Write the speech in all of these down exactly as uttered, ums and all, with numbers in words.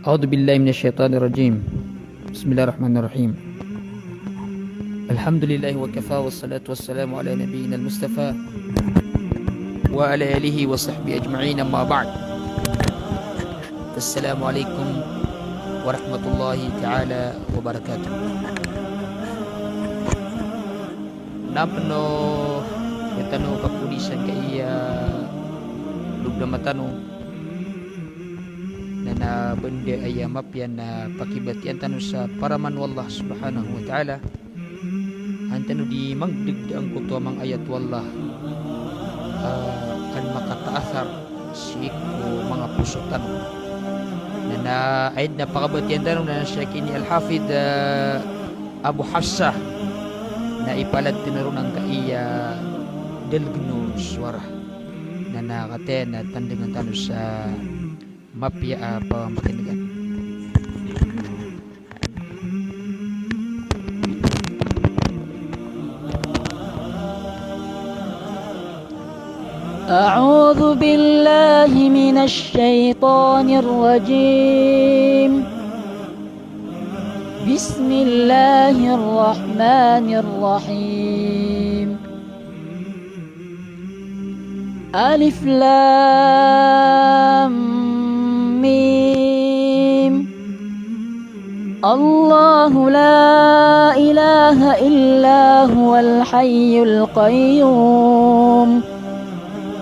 أعوذ بالله من الشيطان الرجيم. بسم الله الرحمن الرحيم. الحمد لله وكفى والصلاة والسلام على نبينا المصطفى وعلى آله وصحبه أجمعين، أما بعد. السلام عليكم ورحمة الله تعالى وبركاته. Na peno tano kapodi sangkaya lobdama tano na na benda aya mapiya na pakibatiyan tano sa paraman o Allah subhanahu wa ta'ala. An tano di mangdegdeg angkoto a manga ayat o Allah, ah, an makataasar sii ko manga poso tano. Na na aya den a pakabatiyan tano na sii kini Al-Hafidh, ah, Abu Hafsah, na ipalad tano ron angkaya dalegen o sowara. Na na kataya na tandengan tano sa mapiya a pamakinegen. أعوذ بالله من الشيطان الرجيم. بسم الله الرحمن الرحيم. ألف لام ميم. الله لا إله إلا هو الحي القيوم.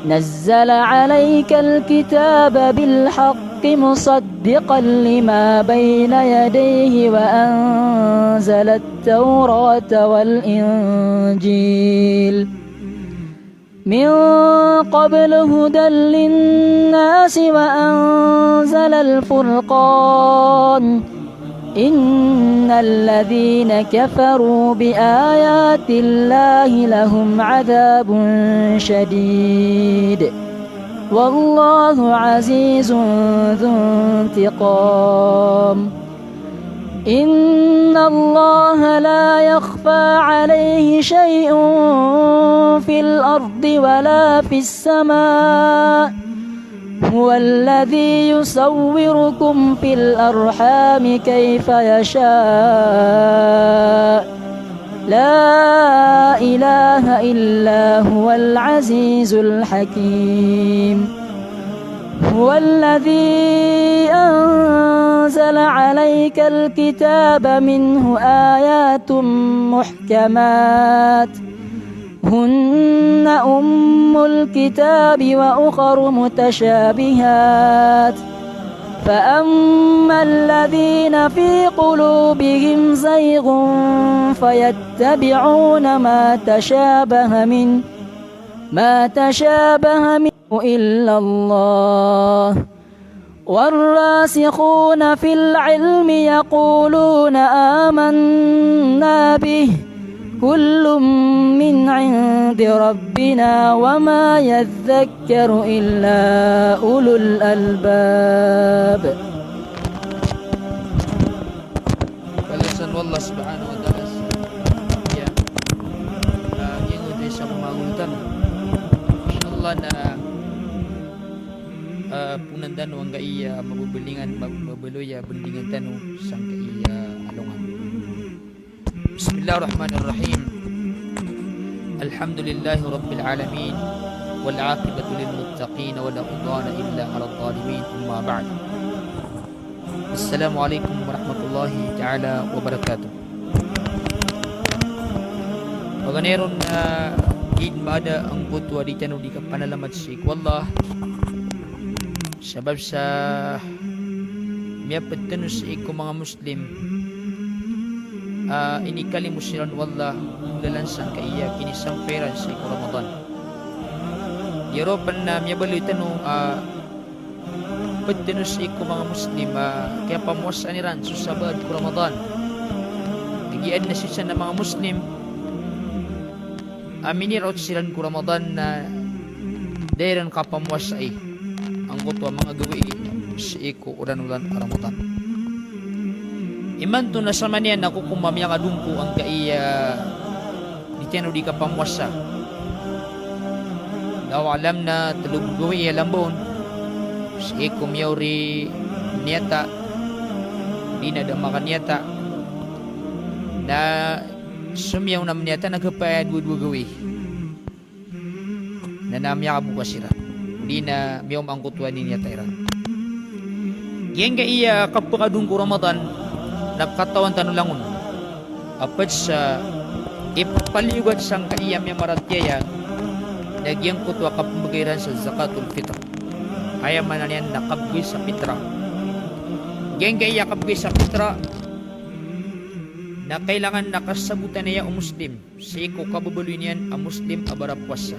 نزل عليك الكتاب بالحق مصدقا لما بين يديه وأنزل التوراة والإنجيل من قبل هدى للناس وأنزل الفرقان. إن الذين كفروا بآيات الله لهم عذاب شديد. والله عزيز ذو انتقام. إن الله لا يخفى عليه شيء في الأرض ولا في السماء. هو الذي يصوركم في الأرحام كيف يشاء. لا إله إلا هو العزيز الحكيم. هو الذي أنزل عليك الكتاب منه آيات محكمات هن أم الكتاب وأخر متشابهات فأما الذين في قلوبهم زيغ فيتبعون ما تشابه منه ما تشابه منه إلا الله والراسخون في العلم يقولون آمنا به كل من عند ربنا وما يذكر إلا أولو الألباب. Balasan o Allah subhanahu wa ta'ala sa, iya, ah, giyangkoto i isa ko manga guro tano. Insha Allah na, ah, ponan tano angkaya mababalingan, mab-, mabaloy a bandingan tano sangkaya alongan. بسم الله الرحمن الرحيم. الحمد لله رب العالمين، والعاقبة للمتقين، ولا عدوان إلا على الظالمين، أما بعد. السلام عليكم ورحمة الله تعالى وبركاته. Paganay ron na, ah, giyai maada angkoto a di tano di kapanalamat sii ko Allah. Sabap sa miyaped tano sii ko manga Muslim a inikalimo siran o Allah, golalan sangkaya kinisampay iran sii ko Ramadan. Giya roo pen na miyabaloy tano a ped tano sii ko manga Muslim a kiyapamowasaan iran so sabaad ko Ramadan. Kagiya aden a sii san a manga Muslim a miniraot siran ko Ramadan na da iran kapamowasai angkoto a manga gawii sii ko olan-olan a Ramadan. Imanto na samaniyan na kokoman a miyakadongko angkaya di tano di kapamowasa. Allahu a'lam na telo bo gawii a lambaon sii ko miyaori niyata Di na da makaniyata. Na so miyaona a maniyata na khapakay a dowa-dowa gawii. Na, na miyakaboka siran. Di na miyaoma angkoto a ininiyata iran. Giyangkaya kapakadong ko Ramadan, na pakatawan tano langon a pd sa ipapaliyogat sangkaya miyamaratiyaya na giyangkoto a kapmbgay iran sa zakatul fitr. Aya maana niyan na kabgay sa pitra. Giyangkaya kabgay sa pitra na kailangan na kasabotan iyan o Muslim sii ko kababaloy niyan a Muslim a barapowasa.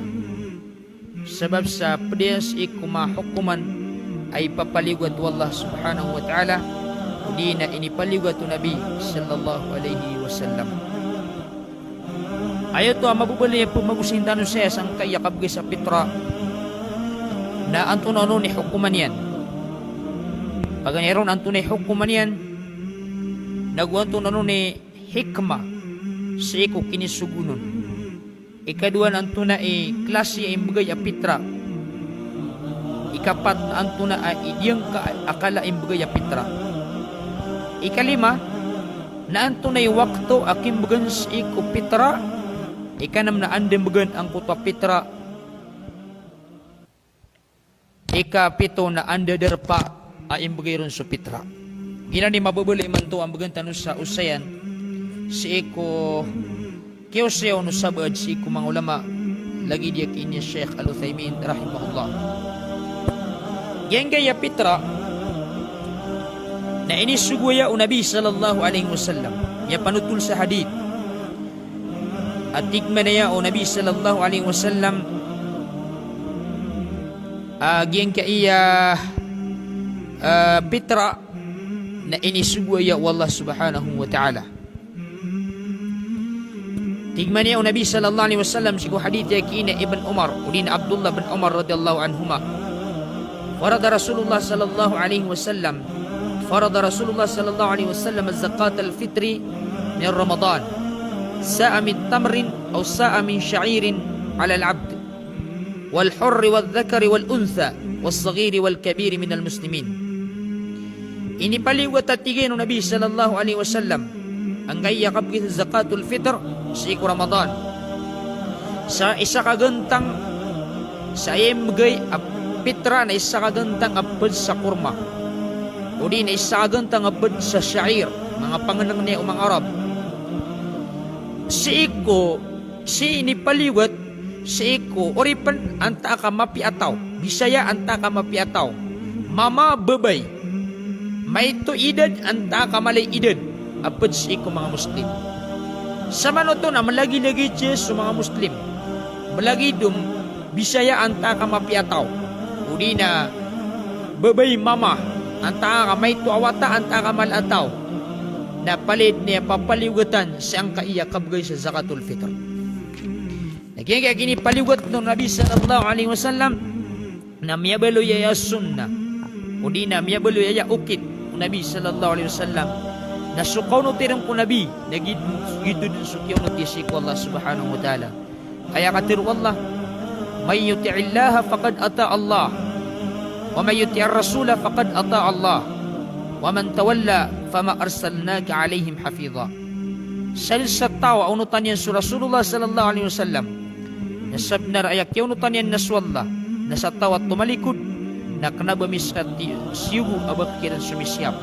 Sabap sa pd iyan sii ko manga hokoman a ipapaliyogat o Allah subhanahu wa ta'ala, odi na inipaliyogat o Nabi sallallahu alaihi wasallam. Aya oto a mababaloy a pmagosay tano saya sangkaya kabgay sa pitra na antonaa onon i hokoman iyan. Paganay ron antonaa i hokoman iyan, nago antonaa onon i hikmah sii ko kinisogo on. Ikadowa na antonaa i klasi a imbgay a pitra. Ikapat na antonaa i diyangka a kala a imbgay a pitra. Ikalima na antonaa i wakto a kimbgan sii ko pitra. Ikanm na anda mbgan angkoto a pitra. Ikapito na anda darpa a imbgay ron so pitra. Giyanan i mababaloy imanto a mbgan tano sa osayan sii ko kiyaosaya on o sabaad sii ko manga ulama, lagid iyan i Sheikh Al-Uthaymin rahimahullah. Giyangkaya pitra na inisogo aya o Nabi sallallahu alaihi wasallam. Miyapanotol sa hadith a tig mambo o Nabi sallallahu alaihi wasallam a giyangkaya, ah, pitra na inisogo aya o Allah subhanahu wa ta'ala. Tig mambo o Nabi sallallahu alaihi wasallam sii ko hadith a giya ki Ibn Umar, odi na Abdullah bin Umar radhiyallahu anhuma. Farada Rasulullah sallallahu alaihi wasallam, farada Rasulullah sallallahu alaihi wasallam zakatal fitri min Ramadan, sa'an min tamrin aw sa'an min sha'irin alal abd wal hurri wal dhakari wal untha was saghiri wal kabiri minal muslimin. Inipaliyogat a tig iyan o Nabi sallallahu alaihi wasallam angkaya kabgay sa zakatul fitr sii ko Ramadan sa isa ka gantang sa imbgay a pitra na isa ka gantang a pd sa korma, odi na isa ka gantang a pd sa sha'ir, manga pangnngni o manga Arab. Sii ko, sii inipaliyogat sii ko oripn antaa ka mapiya a taw, bisaya antaa ka mapiya a taw, mama, babay, maito idad antaa ka mala i idad a pd sii ko manga Muslim. Samanoto na mlagilagid sii so manga Muslim, mlagid o bisaya antaa ka mapiya a taw, odi na babay, mama, antaa ka maito a wata antaa ka mala a taw, na palaya dn iyan papaliyogatan sangkaya kabgay sa zakatul fitr. Na giyangkaya kinipaliyogat o Nabi sallallahu alaihi wasallam na miyabaloy aya a sunnah, odi na miyabaloy aya a okit o Nabi sallallahu alaihi wasallam, na so kaonoti ron ko Nabi na giyoto dn so kiyaonoti sii ko Allah subhanahu wa ta'ala. Aya katharo o Allah, "Man yuti'illaha faqad ata'allah, wa man yuti'ir rasula faqad ata'allah, wa man tawalla fama arsalnaka alaihim hafidha." Sadn sa taw a onotan iyan so Rasulullah sallallahu alaihi wasallam, na sabnar a aya kiyaonotan iyan na so Allah, na sa taw a tomalikod na kna ba misatiyogo a ba kiran somisiyap.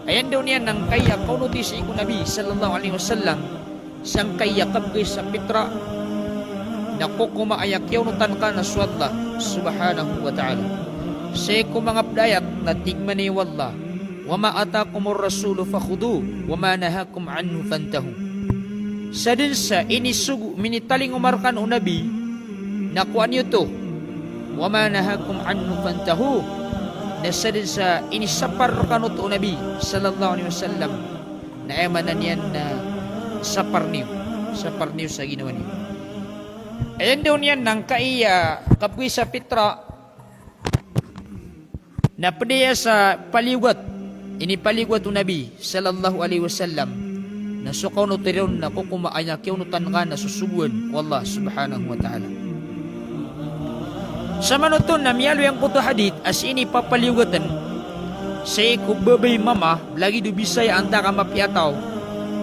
Aya ndao niyan angkaya kaonoti sii ko Nabi sallallahu alaihi wasallam sangkaya kabgay sa pitra, na kokoma aya kiyaonotan ka na so Allah subhanahu wa ta'ala. Sii ko manga pd a ayat na tig mambo o Allah, "Wa ma atakumur rasulu fakhudhuhu, wa ma nahakum anhu fantahu." Sadn sa inisogo, minitalingoma rkano o Nabi, na kowaa niyo oto. "Wa ma nahakum anhu fantahu." Na sadn sa inisapar rkano oto o Nabi sallallahu alaihi wasallam, na aya maana niyan na sapar niyo, sapar niyo sa ginawa niyo. Aya ndao niyan angkaya kabgay sa pitra na pd aya sa paliyogat, inipaliyogat o Nabi sallallahu alaihi wasallam, na so kaonoti ron na kokoma aya kiyaonotan ka na sosogoan o Allah subhanahu wa ta'ala. Samanoto na miyaaloy angkoto a hadith a sii inipapaliyogatn Sii ko babay mama, lagid o bisaya antaa ka mapiya a taw,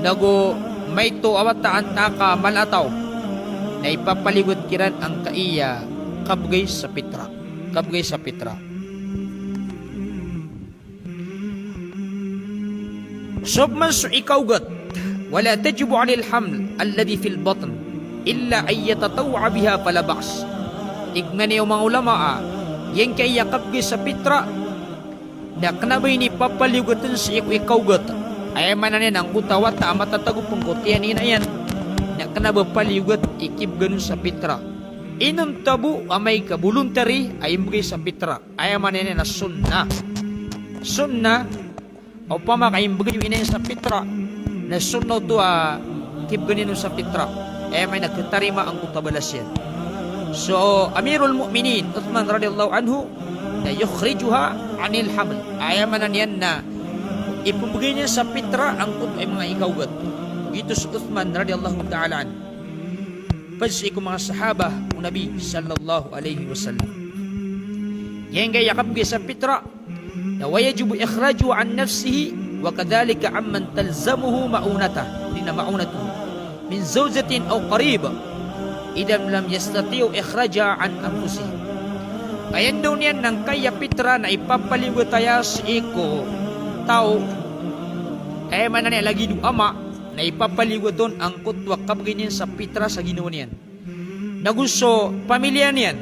nago maito a wata antaa ka mala a taw, na ipapaliyogat kiran angkaiya kabgay sa pitra. Kabgay sa pitra. So pman so ikaogat, "Wala tajibu anil haml alladhi fil batn illa an yatatawwa'a biha fala ba's." Tig man iyan o manga ulama a giyangkaiya kabgay sa pitra na kna ba ini papaliyogatn sii ko ikaogat. Aya maana niyan angkoto a wata a matatago pn ko tiyan i ina iyan, na kna ba paliyogat i kibgan on sa pitra. Inonta bo amay ka voluntary a imbgay sa pitra. Aya maana niyan na sunnah. Sunnah, opama ka imbgay o ina iyan sa pitra, na sunnah oto a kibgan iyan on sa pitra. Aya maana niyan na khatarima angkoto a balas iyan. So Amirul Mu'minin Uthman radiyallahu anhu, na yukhrijuha anil haml. Aya maana niyan na ipmbgay niyan sa pitra angkoto a manga ikaogat. Giyoto so Uthman radiyallahu ta'ala anhu. Pd sii ko manga sahabah o Nabi sallallahu alaihi wasallam. Giyangkaiya kabgay sa pitra, na wa yajibu ikhrajuha an nafsihi wa kadhalika amman talzamuhu ma'unatuhu, odi na ma'unatuhu, min zawjatin aw qarib, idha lam yastati'u ikhrajaha an anfusihim. Aya ndaw niyan na angkaiya pitra na ipapaliyogat aya sii ko taw, aya maana niyan lagid o ama, na ipapaliyogat on angkoto a kabgay niyan sa pitra sa ginawa niyan, nago so pamilya niyan,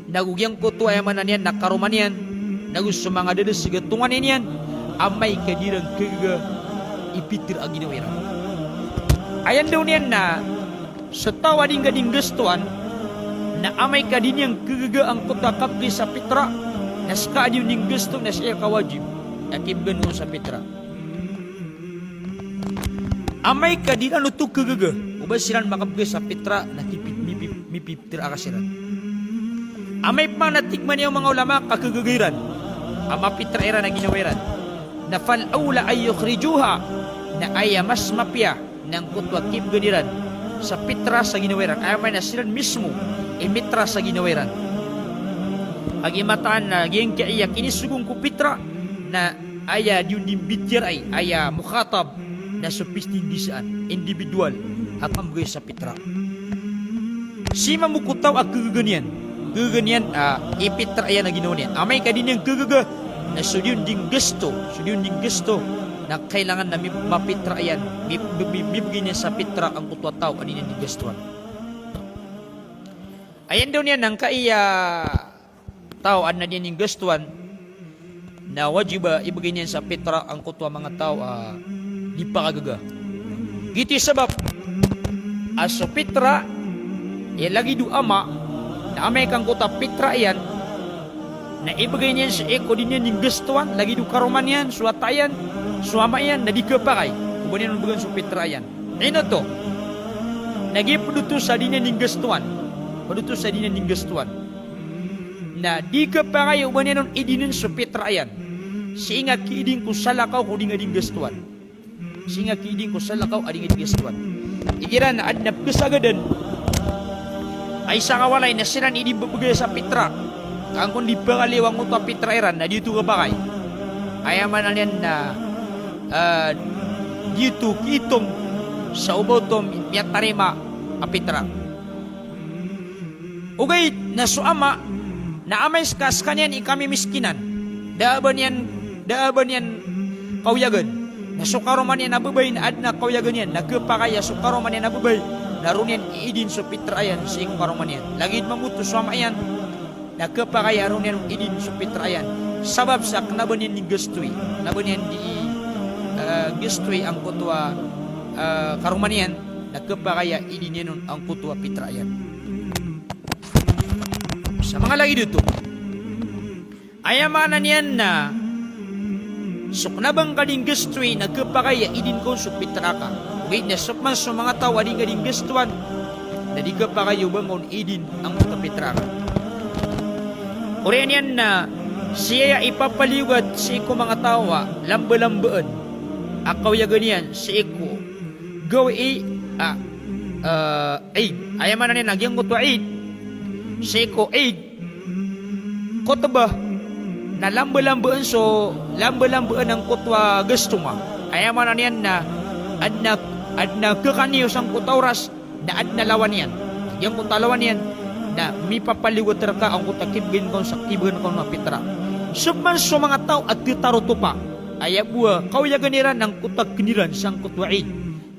nago giyangkoto a aya maana niyan na karoma niyan, nago so manga dadasg a tonganay niyan, amay ka di iran khagaga i pitra a ginawa iran. Aya ndaw niyan na so taw a di ngka di nggastowan, na amay ka di niyan khagaga angkoto a kabgay sa pitra, na ska a di on di nggasto na sii a kawajib a kibgan on sa pitra. Amay ka di iran oto khagaga o ba siran makabgay sa pitra, na kipi-, mipi-, mipipitra ka siran. Amay pman a tig man iyan o manga ulama ka khagaga iran a mapitra iran a ginawa iran, na fal awla an yukhrijuha, na aya mas mapiya na angkoto a kibgan iran sa pitra sa ginawa iran. Aya maana na siran mismo i mitra sa ginawa iran. Agi mataan na giyangkaiya kinisogoon ko pitra, na aya di on di mbitiyarai, aya mukhatab, na so pistingisaan, individual a pambgay sa pitra. Sii mambo ko taw a khagaga niyan, khagaga niyan a ipitra iyan a ginawa niyan. Amay ka di niyan khagaga, na so di on di nggasto, so di on di nggasto, na kailangan na mi-, mapitra iyan, mi-, mi-, mibgay niyan sa pitra angkoto a taw a di niyan di nggastowan. Aya ndaw niyan na angkaiya taw a adn a di niyan di nggastowan, na wajib a ibgay niyan sa pitra angkoto a manga taw a di pakagaga. Giyoto i sabap a so pitra, aya lagid o ama, na amay ka angkoto a pitra iyan na ibgay niyan sii ko di niyan di nggastowan, lagid o karoma niyan, so wata iyan, so ama iyan, na di khapakay o ba niyan on bgan so pitra iyan. Ino oto? Na giya pd oto sa di niyan di nggastowan. Pd oto sa di niyan di nggastowan. Na di khapakay o ba niyan on idinn so pitra iyan. Sii nga kiidin ko salakaw ko di nga di nggastowan. Sii nga kiidin ko salakaw a di nga di nggastowan. Igira na adn a pkhasagadan a isa ka walay na siran i di mbabgay sa pitra. Ka angkon di pakaliyo angkoto a pitra iran na di oto khapakay. Aya maana niyan na, ah, di oto kiitom sa o ba oto miyatarima a pitra. Ogaid na so ama na amay ska a skaniyan i kamimiskinan, da a ba niyan, da a ba niyan kaoyagan. Na so karoma niyan a babay na adn a kaoyagan iyan, na khapakay a so karoma niyan a babay na roo niyan iidin so pitra iyan sii ko karoma niyan. Lagid mambo oto so ama iyan, na khapakay a roo niyan idin so pitra iyan. Sabap sa kna ba niyan di nggastowi, kna ba niyan di, eh, nggastowi angkoto a, eh, karoma niyan, na khapakay a idin iyan on angkoto a pitra iyan. Sa manga lagid oto. Aya maana niyan na so kna ba ngka di nggastowi na khapakay a idin ka on so pitra ka. Ogaid na so pman so manga taw a di ngka di nggastowan na di khapakay o ba ngka on idin angkoto a pitra ka. Oriyan iyan na sii aya ipapaliyogat sii ko manga taw a lambalambaan a kaoyagan iyan sii ko gawii a, ah, Eid. Aya maana niyan na giyangkoto a Eid, sii ko Eid, khutbah, Na lamba-lambaan so, lamba-lambaan angkoto a gasto ngka. Aya maana niyan na adn a, adn a khakan iyo sangkoto a oras, na adn a lawan iyan. Giyangkoto a lawan iyan na mipapaliyogat rka angkoto a kibgan ka on sa kibgan ka on a pitra. So pman so manga taw a tharotopa, aya bo a kaoyagan iran angkoto a kn iran sangkoto a Eid,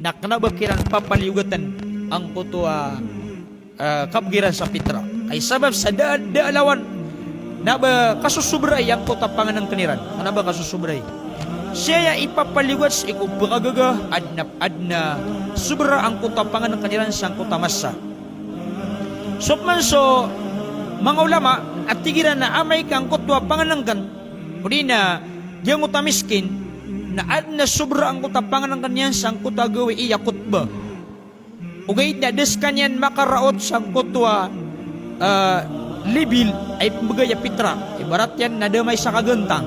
na kna ba kiran papaliyogatn angkoto a, eh, kabgi ran sa pitra. Ay sabap sa da, da a lawan na ba kasosobrai angkoto a pangnngkn iran. Kna ba kasosobrai. Sii aya ipapaliyogat sii ko pkhagaga, adn a, adn a sobra angkoto a pangnngkn iran sangkoto a masa. So pman so manga ulama a tig iran a amay ka angkoto a pangnngkn, odi na giyangkoto a miskin, na adn a sobra angkoto a pangnngkn iyan sangkoto a gawii a khutbah. Ogaid na da skaniyan makaraot sangkoto a, ah, libil a ipmbgay a pitra. Ibarat iyan na da a maisa ka gantang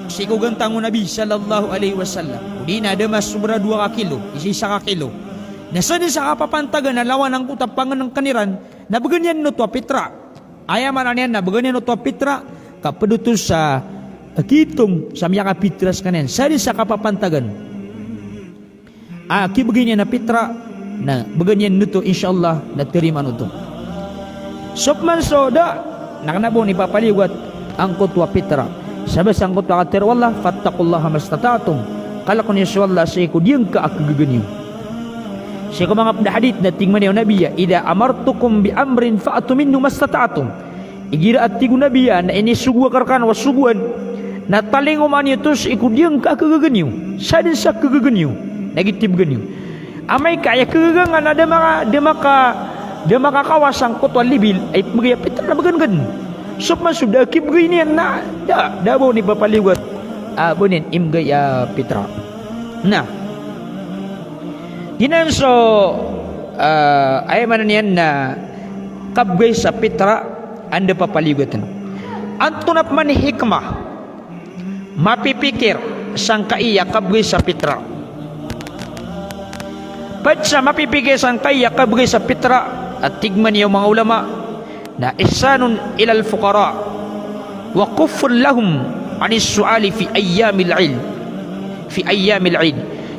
sii ko gantang o Nabi sallallahu alaihi wasallam. Odi na da a masobra dowa ka kilo, isa, isa ka kilo. Na sadn sa kapapantagan a lawan angkoto a pangnngkn iran, na bgan iyan oto a pitra. Aya maana niyan na bgan iyan oto a pitra, ka pd oto sa, eh, kitong sa miyakapitra skaniyan. Sadn sa kapapantagan a kibgay niyan a pitra, na bgan iyan oto, insha Allah, na tarimaan oto. So pman so da, na kna ba on ipapaliyogat angkoto a pitra. Sabap sangkoto a katharo o Allah, "Fattaqullaha mastata'tum." Kalkn iyo so Allah sii ko diyangka a khagaga niyo. Sii ko manga pd a hadith na tig mambo o Nabi a, "Idha amartukum bi amrin fa'tu minhu mastata'tum." Igira a tig o Nabi a, na inisogo akn rkano a sogoan, na talingoma niyo oto sii ko diyangka a khagaga niyo. Sadn sa khagaga niyo, na giyoto i bgan iyo. Amay ka aya khagaga ngka na da maka, da maka, da makakawa sangkoto a libil a ipmbgay a pitra, na bgan ka dn. So pman so da a kibgay niyan na da, da a ba on ipapaliyogat a ba niyan imbgay a pitra. Na giyanan so, ah, aya maana niyan na kabgay sa pitra, anda papaliyogatn. Antonaa pman i hikmah mapipikir sangkai a kabgay sa pitra? Pd sa mapipikir sangkai a kabgay sa pitra, a tig mambo o manga ulama, na ihsanun ilal fuqara, wa kuffun lahum anis su'ali fi ayyamil Eid, fi ayyamil Eid,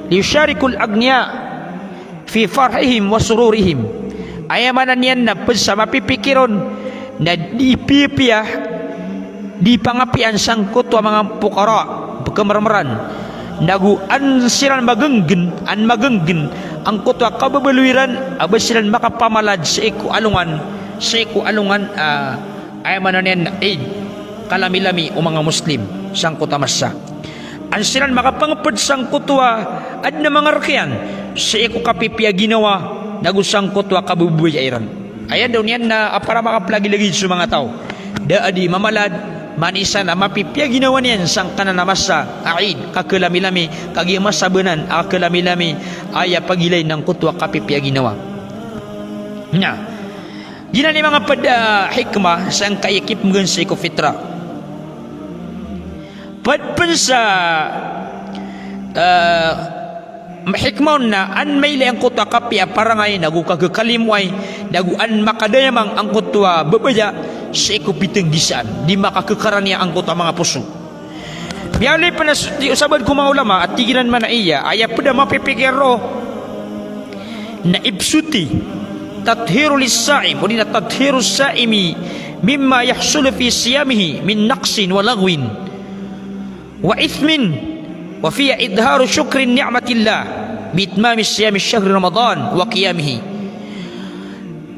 liyusharikul aghniya fi farhihim wa sururihim. Aya maana niyan na pd sa mapipikir on na di piyapiya, di pangapiyaan sangkoto a manga fuqara, pkhamrmran. Nago an siran magnggn, an magnggn angkoto a kababaloy iran a ba siran makapamalad sii ko alongan, sii ko alongan, ah, aya maana niyan na Eid, kalamilami o manga Muslim sangkoto a masa. An siran makapangpd sangkoto a adn a manga rk iyan sii ko kapipiya ginawa, nago sangkoto a kababaya iran. Aya daw niyan na a para makaplagilagid so manga taw. Da a di mamalad, manisa na mapipiya ginawa niyan sangkanan a masa a Eid, ka kalamilami, kagiya masa bnar a kalamilami, aya pagilay angkoto a kapipiya ginawa. Na giyanan i manga pd a hikmah sangkai a kipmbgan sii ko pitra. Pd pn sa, eh, hikmah on na an mailay angkoto a kapiya parangay, nago kagakalimoay, nago an makadayamang angkoto a babaya sii ko pitnggisaan, di makakhakaraniya angkoto a manga poso. Miyaaloy pn a so, di, o sabaad ko manga ulama a tig iran man a aya, aya pd a mapipikir roo na ipsoti, tathirul saim, odi na tathirus saimi mimma yahsulu fi siyamihi min naqsin wa laghwin wa ithmin, wa fiha idharu shukri ni'matillah bi itmami siyami shahri Ramadan wa qiyamihi.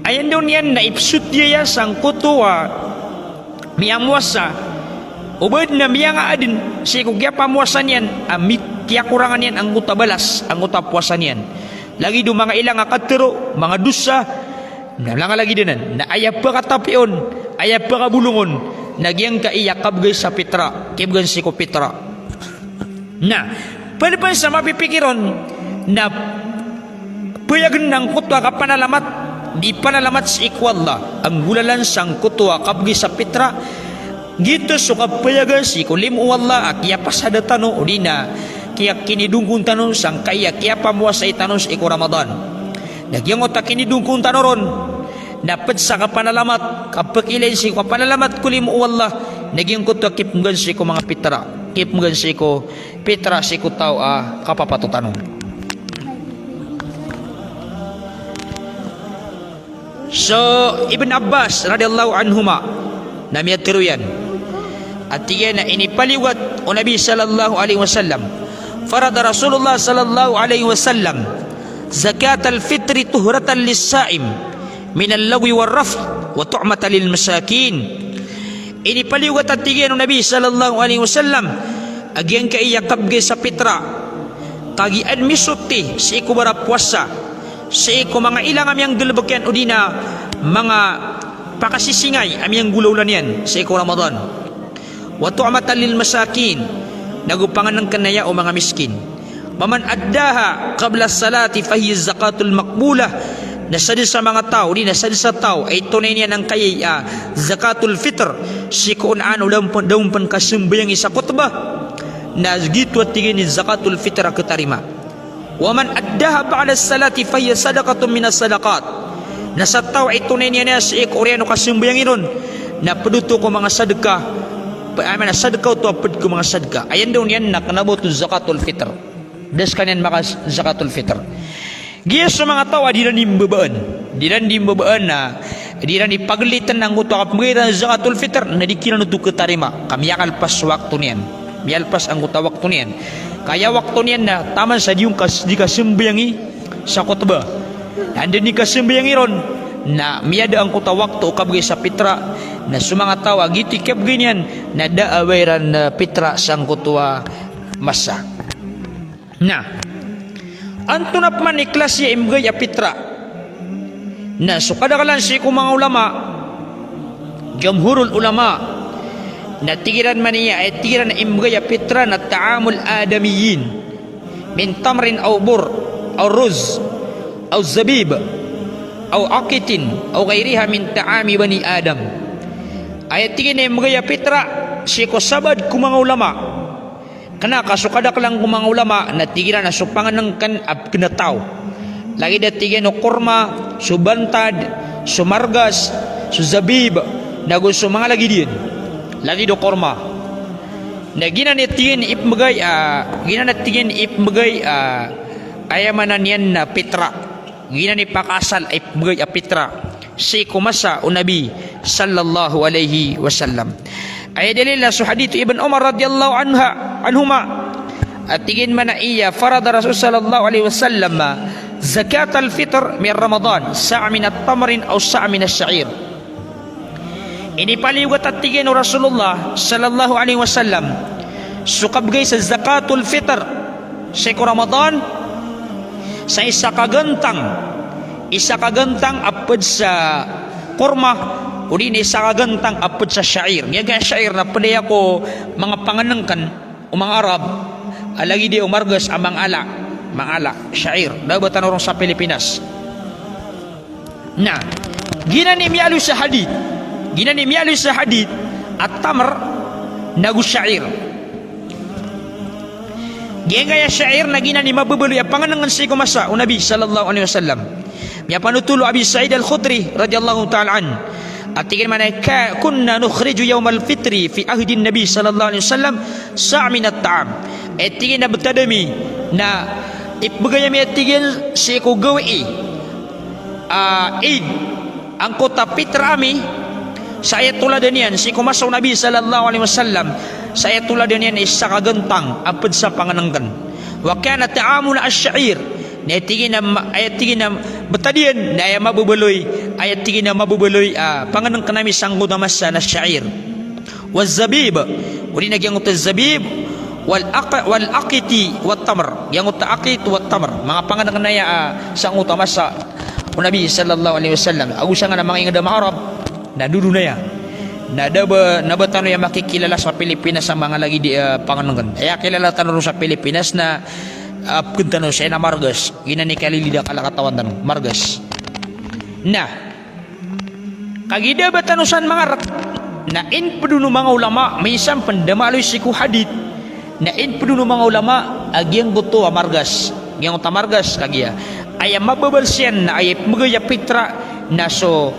Aya daw niyan na ipsoti aya sangkoto a miyamowasa, o ba adn a miyanga adn sii ko kiyapamowasa niyan a mi-, kiyakorangan iyan angkoto a balas angkoto a powasa niyan. Lagid o manga ilang a katharo, manga dosa, na langa lagid anan. Na aya pakatapiya on, aya pakabolong on, na giyangkai a kabgay sa pitra, kibgan sii ko pitra. Na pd pn sa mapipikir on na payagn angkoto a kapanalamat, di panalamat sii ko Allah a nggolalan sangkoto a kabgay sa pitra. Giyoto so kapayagan sii ko limo o Allah a kiyapasada tano, odi na kiyakinidongkon tano sangkai a kiyapamowasai tano sii ko Ramadan. Na giyangkoto a kinidongkon tano ron na pd sa kapanalamat, kapakilay sii ko kapanalamat ko limo o Allah, Na giyangkoto a kipmgan sii ko manga pitra, kipmgan sii ko pitra sii ko taw a kapapatotan on. So Ibn Abbas radhiyallahu anhuma na miyatharo iyan a tig iyan a inipaliyogat o Nabi sallallahu alaihi wasallam, farada Rasulullah sallallahu alaihi wasallam zakatal fitri tuhratan lis-saim minal lagwi war rafth wa tu'matan lil masakin. Inipaliyogat a tig iyan o Nabi sallallahu alaihi wasallam a giyangkaya kabgay sa pitra, kagiya misoti sii ko barapowasa, sii ko manga ilang a miyanggalbk iyan odi na manga pakasisingay a miyanggolawla niyan sii ko Ramadan. Wa tu'matan lil masakin, nago pangnngkn aya o manga miskin. Wa man addaha qabla salati fahiya zakatul maqbulah. Na sadn sa manga taw, odi na sadn sa taw a itonay niyan angkaya a zakatul fitr sii ko on a da on pn, da on pn kasambayangi sa khutbah, na giyoto a tig iyan i zakatul fitr a khatarima. Wa man addaha ba'da salati fahiya sadaqatun minas sadaqat. Na sa taw a itonay niyan aya sii ko oriyan o kasambayangi ron, na pd oto ko manga sadka, pa-, aya maana sadka oto a pd ko manga sadka. Aya ndao niyan na kna ba oto zakatul fitr. Da skaniyan maka zakatul fitr. Giya so manga taw a di iran di mbabaan. Di iran di mbabaan na, di iran di paglitn angkoto a kapmbgay iran zakatul fitr, na di kiran oto khatarima. Ka miyalpas so wakto niyan. Miyalpas angkoto a wakto niyan. Ka aya wakto niyan na taman sa di on kas-, di kasambayangi sa khutbah. Na anda di kasambayangi ron, na miyada angkoto a wakto o kabgay sa pitra, na so manga taw a giyoto i kabgay niyan, na da a ba iran, eh, pitra sangkoto a masa. Na antonaa pman i klasi a imbgay a pitra? Na so kadaklan sii ko manga ulama, jumhurul ulama, na tig iran man aya, aya tig iran a imbgay a pitra na ta'amul adamiyyin min tamrin aw burr aw ruzz aw zabib aw aqitin aw ghayriha min ta'ami bani Adam. Aya tig iyan a imbgay a pitra sii ko sabaad ko manga ulama, kna ka so kadaklan ko manga ulama na tig iran a so pangnngkn a pkn a taw. Lagid a tig iyan o korma, so bantad, so margas, so zabib, nago so manga lagid iyan. Lagid o korma. Na giyanan i tig iyan i ipmbgay a, giyanan i tig iyan i ipmbgay a, aya maana niyan na pitra. Giyanan i pakaasal a ipmbgay a pitra sii ko masa o Nabi sallallahu alaihi wasallam. Aya dalil na so hadith o Ibn Umar radhiyallahu anha, anhuma. A tig iyan man a aya, farada Rasul sallallahu alaihi wasallam zakatal fitr min Ramadan, sa'an min tamrin aw sa'an min sha'ir. Inipaliyogat a tig iyan o Rasulullah sallallahu alaihi wasallam so kabgay sa zakatul fitr sii ko Ramadan sa isa ka gantang, isa ka gantang a pd sa korma, odi na isa ka gantang a pd sa sha'ir. Giyangkaya sha'ir na pd aya ko manga pangnngkn o manga Arab, a lagid iyan o margas a manga ala, manga ala, sha'ir. Da a ba tano ron sa Pilipinas. Na giyanan i miyaaloy sa hadith, giyanan i miyaaloy sa hadith a tamr nago sha'ir. Giyangkaya sha'ir na giyanan i mababaloy a pangnngkn sii ko masa o Nabi sallallahu alaihi wasallam. Miyapanotol o Abi Sa'id Al-Khudri radhiyallahu ta'ala anhu a tig iyan man a, ka-, kunna nukhriju yawmal fitri fi ahdin Nabi sallallahu alaihi wasallam sa'an min at-ta'am. Aya tig iyan a btad ami na ipmbgay ami a tig iyan sii ko gawii a Eid angkoto a pitra ami, sa aya toladan iyan sii ko masa o Nabi sallallahu alaihi wasallam, sa aya toladan iyan isa ka gantang a pd sa pangnngkn. Wa kana ta'amuna ash-sha'ir. Na aya tig iyan a ma-, aya tig iyan a btad iyan na aya mababaloy, aya tig iyan a mababaloy a pangnngkn ami sangkoto a masa na sha'ir. Waz-zabib, odi na giyangkoto a zabib, wal aq-, wal aqiti wat tamr. Giyangkoto a aqit wat tamr, manga pangnngkn aya, ah, sangkoto a masa o Nabi sallallahu alaihi wasallam. Ago sangkanan a manga ingd a manga Arab na dodon aya. Na da a ba, na ba tano aya makikilala sa Pilipinas a manga lagid i, ah, pangnngkn. Aya kilala tano ron sa Pilipinas na, ah, pkn tano sa aya na margas. Giyanan i kalilid a kala katawan tano, margas. Na kagiya da a ba tano san mangark, na inipd on o manga ulama, misan pn da maaloy sii ko hadith, na inipd on o manga ulama a giyangkoto a margas, giyangkoto a margas kagiya aya mababaloy iyan na aya ipmbgay a pitra na so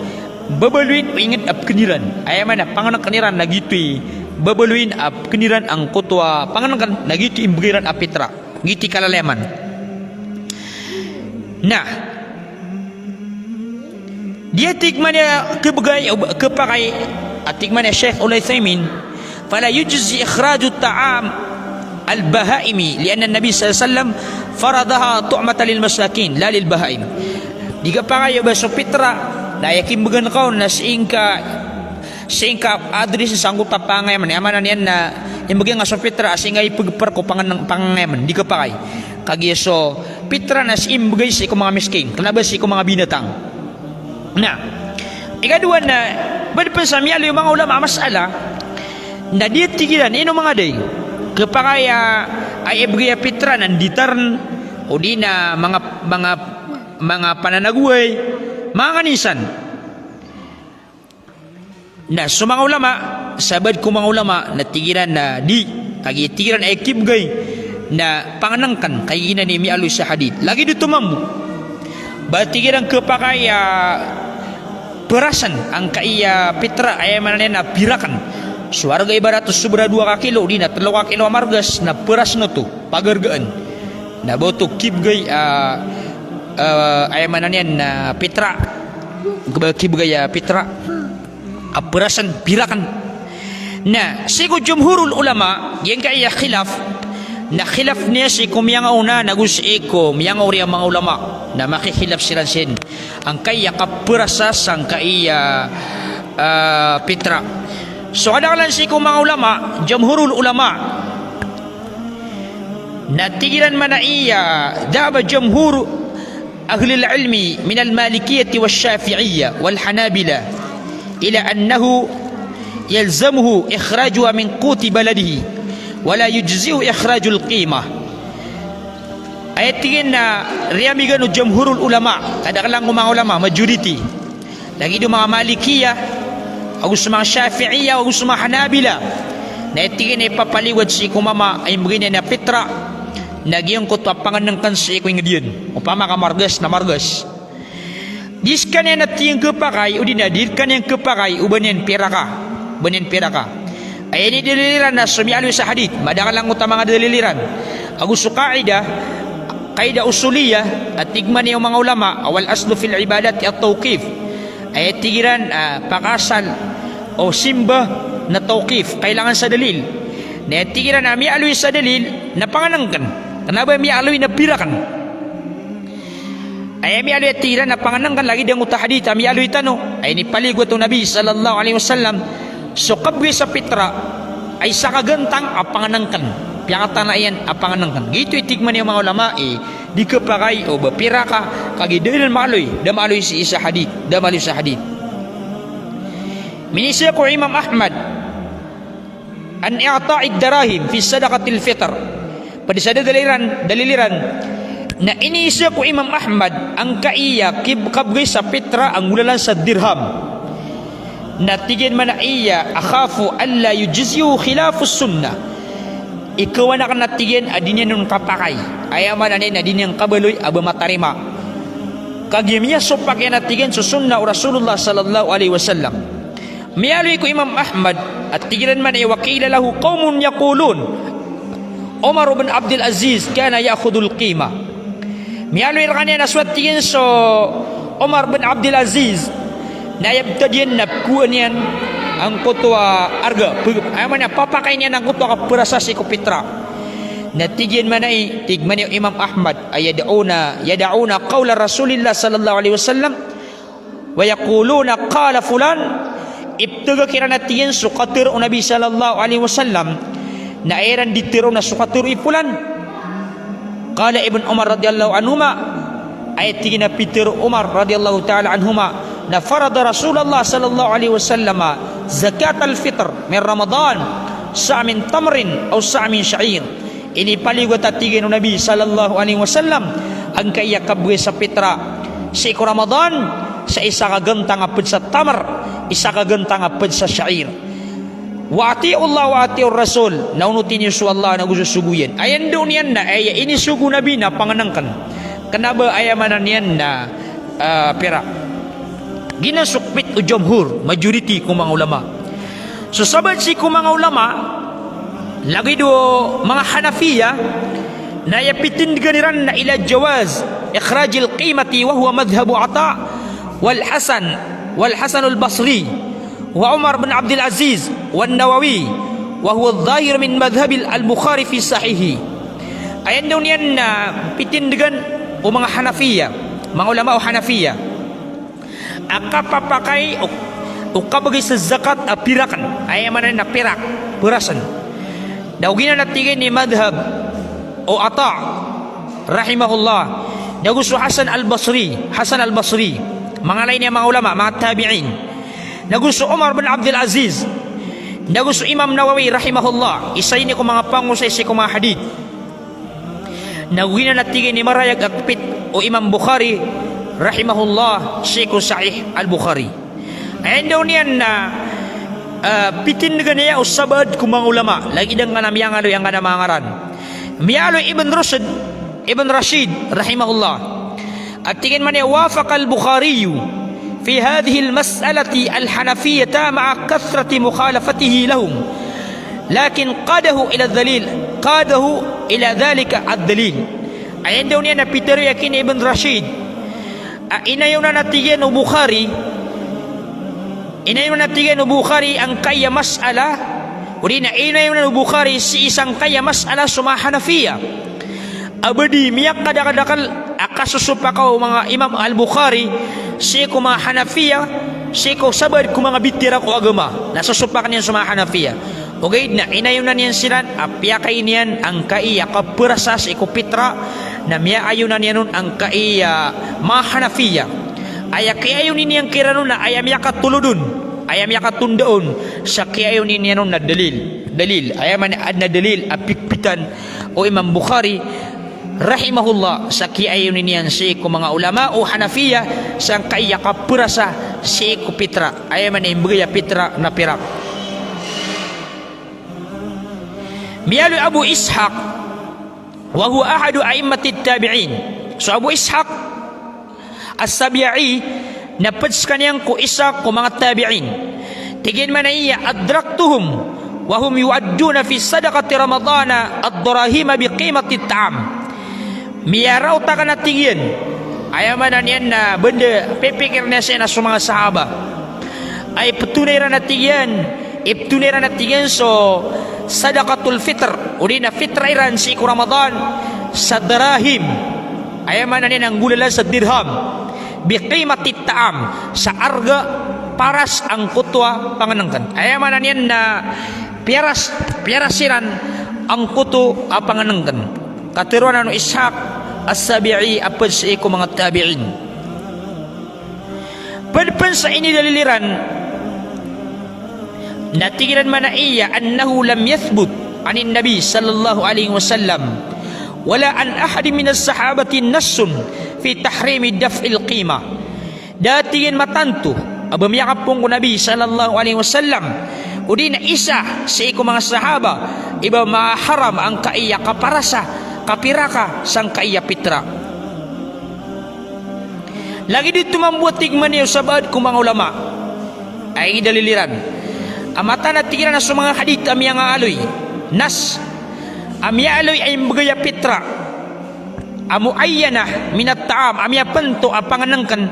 babaloyin o ingd a pkn iran. Aya maana pangnngkn iran na giyoto i Babaloyin a pkn iran angkoto a pangnngkn, na giyoto i mbgay iran a pitra. Giyoto i kalalayaman. Na di a tig man iyan a khabgay, o ba-, khapakay, a tig man iyan a Sheikh Al-Uthaymin, "Fala yujzi ikhraju ta'am al-bahaimi, li'anna an-Nabi sallallahu alayhi wasallam faradaha tu'matan lil masakin, la lil bahaim." Di khapakay o ba so pitra, na aya kimbgan ka on na sii ngka, sii ngka adrisi sangkoto a pangangayaman. Aya maana niyan na imbgay nga so pitra a sii ngka ipgpr ko pangan-, pangangayaman. Di khapakay. Kagiya so pitra na sii mbgay sii ko manga miskin, kna ba sii ko manga binatang. Na ikadowa na, ba dn pn sa miyaaloy o manga ulama a masala, na di a tig iran, ino manga day, khapakay a, a ibgay a pitra na nditarn, odi na manga, manga, manga pananagoway, manga nganin san. Na so manga ulama, sabaad ko manga ulama, na tig iran na di, kagiya tig iran a aya kibgay na pangnngkn, kagiya giyanan i miyaaloy sa hadith. Lagid oto mambo. Ba tig iran khapakay a prasn angkaya pitra, aya maana niyan na pirakn. So arga ibarat o sobra dowa ka kilo, odi na tlo ka kilo a margas, na prasn oto, pagargaan. Na ba oto kibgay a, a, aya maana niyan na pitra. Ba kibgay a pitra. A prasn, pirakn. Na sii ko jumhurul ulama, giyangkaya khilaf, na khilaf niyan sii ko miyangaona, nago sii ko miyangaori a manga ulama. Na makikhilaf siran sii angkaya kaprasa sangkaya, a, pitra. So kadaklan sii ko manga ulama, jumhurul ulama, na tig iran man a iya, dhahaba jumhur ahlil ilmi minal Malikiyyati wash Shafi'iyyah wal Hanabila ila annahu yalzamuhu ikhrajuha min quti baladihi, wa la yujzi'u ikhrajul qimah. Aya tig iyan na riyambigan o jumhurul ulama, kadaklan ko manga ulama, majority. Lagid o manga Malikiyyah, ago so manga Shafi'iyyah, ago so manga Hanabila. Na aya tig iyan a ipapaliwat sii ko mama a imbgay niyan a pitra, na giyangkoto a pangnngkn sii ko ingd iyan. Opama ka margas na margas. Di skaniyan a tig iyan khapakay, odi na di rkaniyan khapakay o ba niyan piraka. Ba niyan piraka. Aya inidalil iran na so miyaaloy sa hadith, madakl angkoto a manga dalil iran. Ago so qaida, qaida usuliyah, a tig man iyan o manga ulama, a wal aslu fil ibadati at-tawqif. Aya tig iran, a, pakaasal o simba na tawqif, kailangan sa dalil. Na aya tig iran a miyaaloy sa dalil na pangnngkn. Kna ba miyaaloy na pirakn. Aya miyaaloy a tig iran a pangnngkn lagid angkoto a hadith a miyaaloy tano. Aya inipaliwat o Nabi sallallahu alaihi wasallam, so kabgay sa pitra a isa ka gantang a pangnngkn. Piyakatana iyan a pangnngkn. Giyoto i tig man iyan o manga ulama i di khapakay o ba piraka, kagiya da iran maaloy, da maaloy sii sa hadith, da maaloy sa hadith. Miniiza ko Imam Ahmad an i'ta'id darahim fi sadaqatil fitr. Pd sa dalil iran, dalil iran. Na iniiza ko Imam Ahmad angkaya kib-, kabgay sa pitra a nggolalan sa dirham. Na tig iyan man a iya, akhafu alla yujzi'uhu khilafus sunnah. Ikawan akn a tig iyan a di niyan on kapakay. Aya maana niyan na di niyan kabaloy a ba matarima. Kagiya miyasopak iyan a tig iyan so sunnah o Rasulullah sallallahu alaihi wasallam. Miyaaloy ko Imam Ahmad, a tig iran man a wa qila lahu qawmun yaqulun Umar bin Abdul Aziz kana ya'khudhul qimah. Miyaaloy rkaniyan a so a tig iyan so Umar bin Abdul Aziz, na aya btad iyan na pkowaan iyan angkoto a arga, pg-, aya maana papakayn iyan angkoto a kaprasa sii ko pitra. Na tig iyan man a i, tig man iyan o Imam Ahmad, a yad'una, yad'una qawla Rasulillah sallallahu alaihi wasallam, wa yaquluna qala fulan, iptgk iran a tig iyan so katharo o Nabi sallallahu alaihi wasallam, na aya iran di tharoon na so katharo i fulan. Qala Ibn Umar radhiyallahu anhuma, aya tig iyan a pitharo o Umar radhiyallahu ta'ala anhuma, na farada Rasulullah sallallahu alaihi wasallam zakatal fitr min Ramadan, sa'an min tamrin aw sa'an min sha'ir. Inipaliwat a tig iyan o Nabi sallallahu alaihi wasallam angkaya kabgay sa pitra sii ko Ramadan, sa isa ka gantang a pd sa tamr, isa ka gantang a pd sa sha'ir. Wa ati'u Allah wa ati'ur Rasul, na onoti niyo so Allah nago so sogo iyan. Aya ndao niyan na aya inisogo o Nabi na pangnngkn. Kna ba aya maana niyan na, ah, pira. Giyanan so kpit o jumhur, majority ko manga ulama. So sabaad sii ko manga ulama, lagid o manga Hanafiya, na aya pitindgan iran na ila jawaz ikhrajil qimati, wa huwa madhhabu Ata wal Hasan, wal Hasanul Basri, wa Umar bin Abdul Aziz, wan Nawawi, wa huwa adh-dhahir min madhhabil Bukhari fi sahihi. Aya ndaw niyan na pitindgan o manga Hanafiya, manga ulama o Hanafiya, a kapapakay o, o kabgay sa zakat a pirakn. Aya maana niyan na pirak, perasen. Na ogaid na tig iyan i madhhab o Ata, rahimahullah, nago so Hasan al-Basri, Hasan al-Basri, manga lain a manga ulama, manga tabi'in. Nago so Umar bin Abdul Aziz, nago so Imam Nawawi, rahimahullah, isa ini ko manga pangosay sii ko manga hadith. Na ogaid na tig iyan i marayag a kpit o Imam Bukhari, rahimahullah, sii ko Sahih al-Bukhari. Aya ndaw niyan na, ah, pitindgan iyan o sabaad ko manga ulama, lagid angkanan a miyangaaloy angkanan a manga ngaran. Miyaaloy Ibn Rushd, Ibn Rashid, rahimahullah, a tig iyan man iyan, wafaqal Bukhariyu fi hadhihil mas'alati al-Hanafiyata ma'a kathrati mukhalafatihi lahum. Lakin qadahu ila dhalil, qadahu ila dhalika ad-dalil. Aya ndaw niyan na pitharo iyan ki Ibn Rashid a inayonan a tig iyan o Bukhari, inayonan a tig iyan o Bukhari angkaya mas'ala, odi na inayonan o Bukhari sii sangkaya mas'ala so manga Hanafiya a ba di miyakadakadakl a kasosopaka o manga Imam al-Bukhari sii ko manga Hanafiya, sii ko sabaad ko manga bitira ko agama, na sosopakn iyan so manga Hanafiya. Ogaid na inayonan iyan siran a piyakay niyan angkaya kaperasa sii ko pitra, na miyaayonan iyan on angkaya manga Hanafiya. Aya kiyaayoni niyan kiran on na aya miyakatolod on, aya miyakatonda on sa kiyaayoni niyan on na dalil. Dalil. Aya maana na dalil a pikpitan o Imam Bukhari, rahimahullah, sa kiyaayoni niyan sii ko manga ulama o Hanafiya sangkaya kaperasa sii ko pitra. Aya maana imbgay a pitra na pirak. Miyaaloy Abu Ishaq, wa huwa ahadu a'immatit tabi'in. So Abu Ishaq As-Sabi'i, na pd skaniyan ko isa ko manga tabi'in. Tig iyan man aya, adraktuhum wa hum yu'adduna fi sadaqati Ramadana ad-darahima bi qimatit ta'am. Miyaraot akn a tig iyan, aya maana niyan na banda pipikirn iyan sii na so manga sahaba a iptonay iran a tig iyan, iptonay iran a tig iyan so sadaqatul fitr, odi na pitra iran sii ko Ramadan, sa darahim. Aya maana niyan na nggolalan sa dirham. Bi qimatit ta'am, sa arga paras angkoto a pangnngkn. Aya maana niyan na piyaras, piyaras iran angkoto a pangnngkn. Katharo anan o Ishaq As-Sabi'i a pd sii ko manga tabi'in. Pd pn sa inidalil iran na tig iran man aya, annahu lam yathbut anin Nabi sallallahu alaihi wasallam wala an ahadin minas sahabati nassun fi tahrimi daf'il qimah. Da tig iyan matanto a ba miyakapoon ko Nabi sallallahu alaihi wasallam odi na isa sii ko manga sahaba i ba maharam angkaya kaparasa, kapiraka sangkaya pitra. Lagid oto mambo a tig man iyan o sabaad ko manga ulama a inidalil iran a mataan a tig iran a so manga hadith a miyangaaloy, nas, a miyaaloy a imbgay a pitra a mu'ayyanah minat ta'am, a miyapnto a pangnngkn,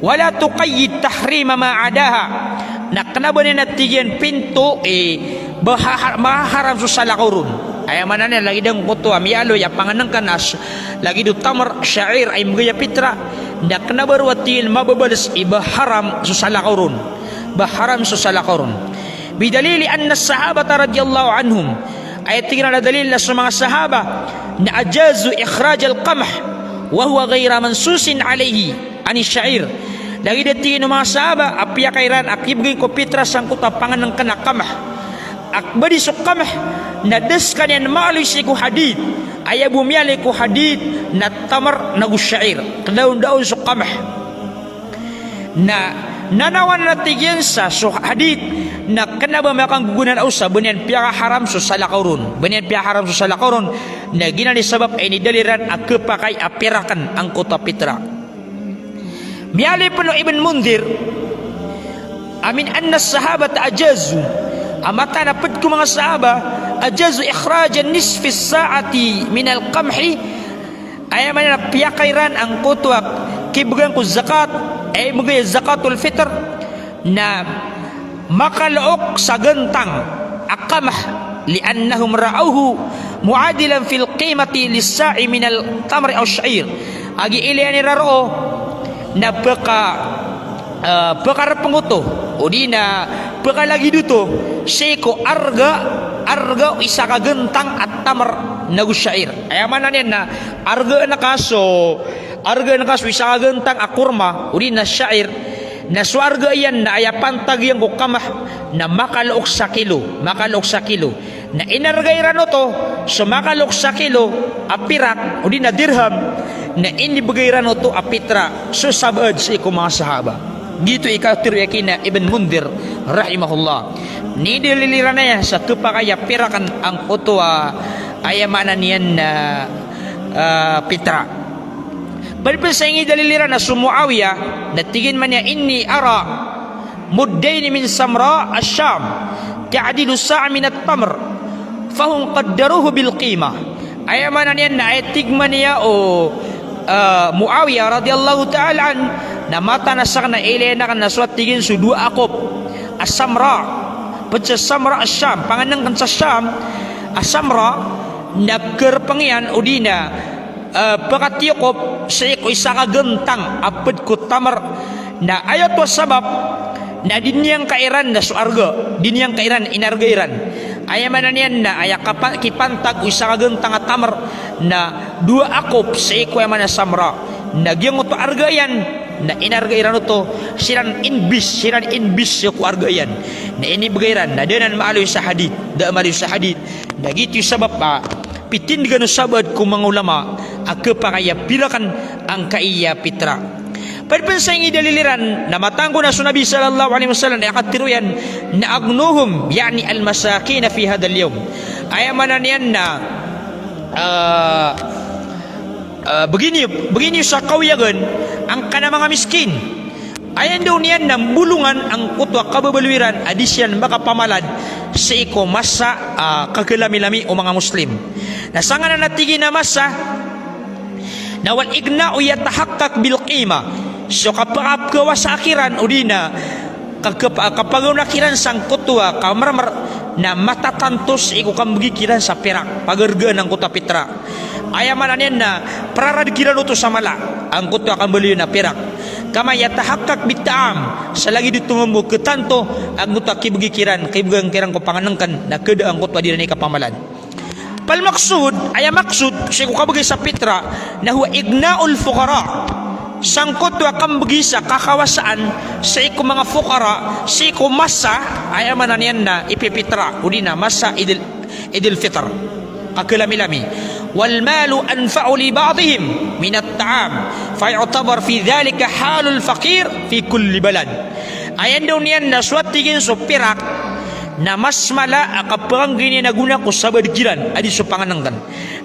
wala tuqayyid tahrima ma adaha, na kna ba niyan a tig iyan pinto i ba ha-, maharam so salakaw ron. Aya maana niyan lagid angkoto a miyaaloy a pangnngkn a s-, lagid o tamr, sha'ir a imbgay a pitra, na kna ba ron a tig iyan mababals i ba haram so salakaw ron. Ba haram so salakaw ron. Bidalili anna as-sahabata radiyallahu anhum, aya tig iran a dalil na so manga sahaba na ajazu ikhrajal qamh wa huwa ghayra mansusin alayhi ani sha'ir. Lagid a tig iyan o manga sahaba a piyakay iran a kibgay ko pitra sangkoto a pangnngkn a qamh. A ba di so qamh na da skaniyan maaloy sii ko hadith. Aya bo miyaaloy ko hadith na tamr nago sha'ir. Kdaondaon so qamh. Na nanawan a tig iyan sa so hadith na kna ba makanggogonaan o sa ba niyan piyakaharam so salakaw ron. Ba niyan piyaharam so salakaw ron, na giyanan i sabap a inidalil iran a khapakay a pirakn angkoto a pitra. Miyaaloy pn o Ibn Mundhir a min anna as-sahabata ajazu A mataan a pd ko manga sahaba, ajazu ikhraja nisfi sa'ati minal qamhi, aya maana na piyakairan angkoto a kibgan ko zakat, ay ibgay a zakatul fitr, na makalook sa gantang a qamh, li'annahum ra'awhu mu'adilan fil qimati lis-sa'i minal tamri aw sha'ir. Agi ilay iran roo na pka, eh, pkarpng oto, odi na pkalagid oto sii ko arga, arga o isa ka gantang a tamr nago sha'ir. Aya maana niyan na arga na kaso, arga na kaso isa ka gantang a korma, odi na sha'ir, na so arga iyan na aya pantag iyan ko qamh na makalook sa kilo, makalook sa kilo. Na inarga iran oto so makalook sa kilo a pirak, odi na dirham, na inibgay iran oto a pitra so sabaad sii ko manga sahaba. Giyoto i katharo iyan kina Ibn Mundhir rahimahullah. Inidalil iran aya sa khapakay a pirakn angkoto a, aya maana niyan na, ah, pitra. Pd pn sa inidalil iran na so Muawiyah, na tig iyan man iyan, "Inni ara muddaini min samra ash-Sham, ta'dilu sa'a min at-tamr, fahum qaddaruhu bil qimah." Aya maana niyan na aya tig man iyan o, ah, Muawiyah radiyallahu ta'ala anhu, na mataan a sakn na ilay akn na so a tig iyan so dowa a kop a samra, pd sa samra ash-Sham, pangnngkn sa Sham, a samra, na pkarpng iyan odi na, eh, pkatiyokop sii ko isa ka gantang a pd ko tamr, na aya oto a sabap na di niyan kairan na so arga, di niyan kairan, inarga iran. Aya maana niyan na aya kapa-, kipantag o isa ka gantang a tamr na dowa a kop sii ko aya maana samra. Na giyangkoto a arga iyan na inarga iran oto, siran inbis, siran inbis sii ko arga iyan. Na inibgay iran, na da anan maaloy sa hadith, da a maaloy sa hadith. Na giyoto i sabap a pitindgan o sabaad ko manga ulama a khapakay a pirakn angkaya pitra. Pd pn sa inidalil iran na mataan ko na so Nabi sallallahu alaihi wasallam na aya katharo iyan na aghnuhum, ya'ni al-masakin fi hadhal yawm. Aya maana niyan na, ah, ah, bgi niyo, bgi niyo sa kawiyagan angkanan a manga miskin. Aya ndao niyan na mbolongan angkoto a kababaloy iran a di siran makapamalad sii ko masa, ah, kagalamilami o manga Muslim. Na sangkanan a tig iyan a masa na wal ighna'u yatahaqqaq bil qimah. So kapakapkawasa kiran odi na kagap-, kapagaona kiran sangkoto a kamarmar na matatanto sii ko kambgi kiran sa pirak, pagargaan angkoto a pitra. Aya maana niyan na prarad kiran oto sa mala angkoto a kambaloy a pirak. Kama yatahaqqaq bit ta'am, sa lagid oto mambo khatanto angkoto a kibgi kiran, kibgan kiran ko pangnngkn na khada angkoto a di iran ikapamalad. Fal maqsud, aya maksud sii ko kabgi sa pitra na huwa ighna'ul fuqara. Sangkoto a kambgi sa kakawasaan sii ko manga fuqara sii ko masa, aya maana niyan na ipipitra odi na masa Idil, Idil Fitr, kagalamilami. Wal malu anfa'u li ba'dihim min at-ta'am, fa yu'tabar fi dhalika halul faqir fi kulli balad. Aya ndao niyan na so a tig iyan so pirak na mas mala a kapakanggi niyan a gona ko sabaad kiran a di so pangnngkn.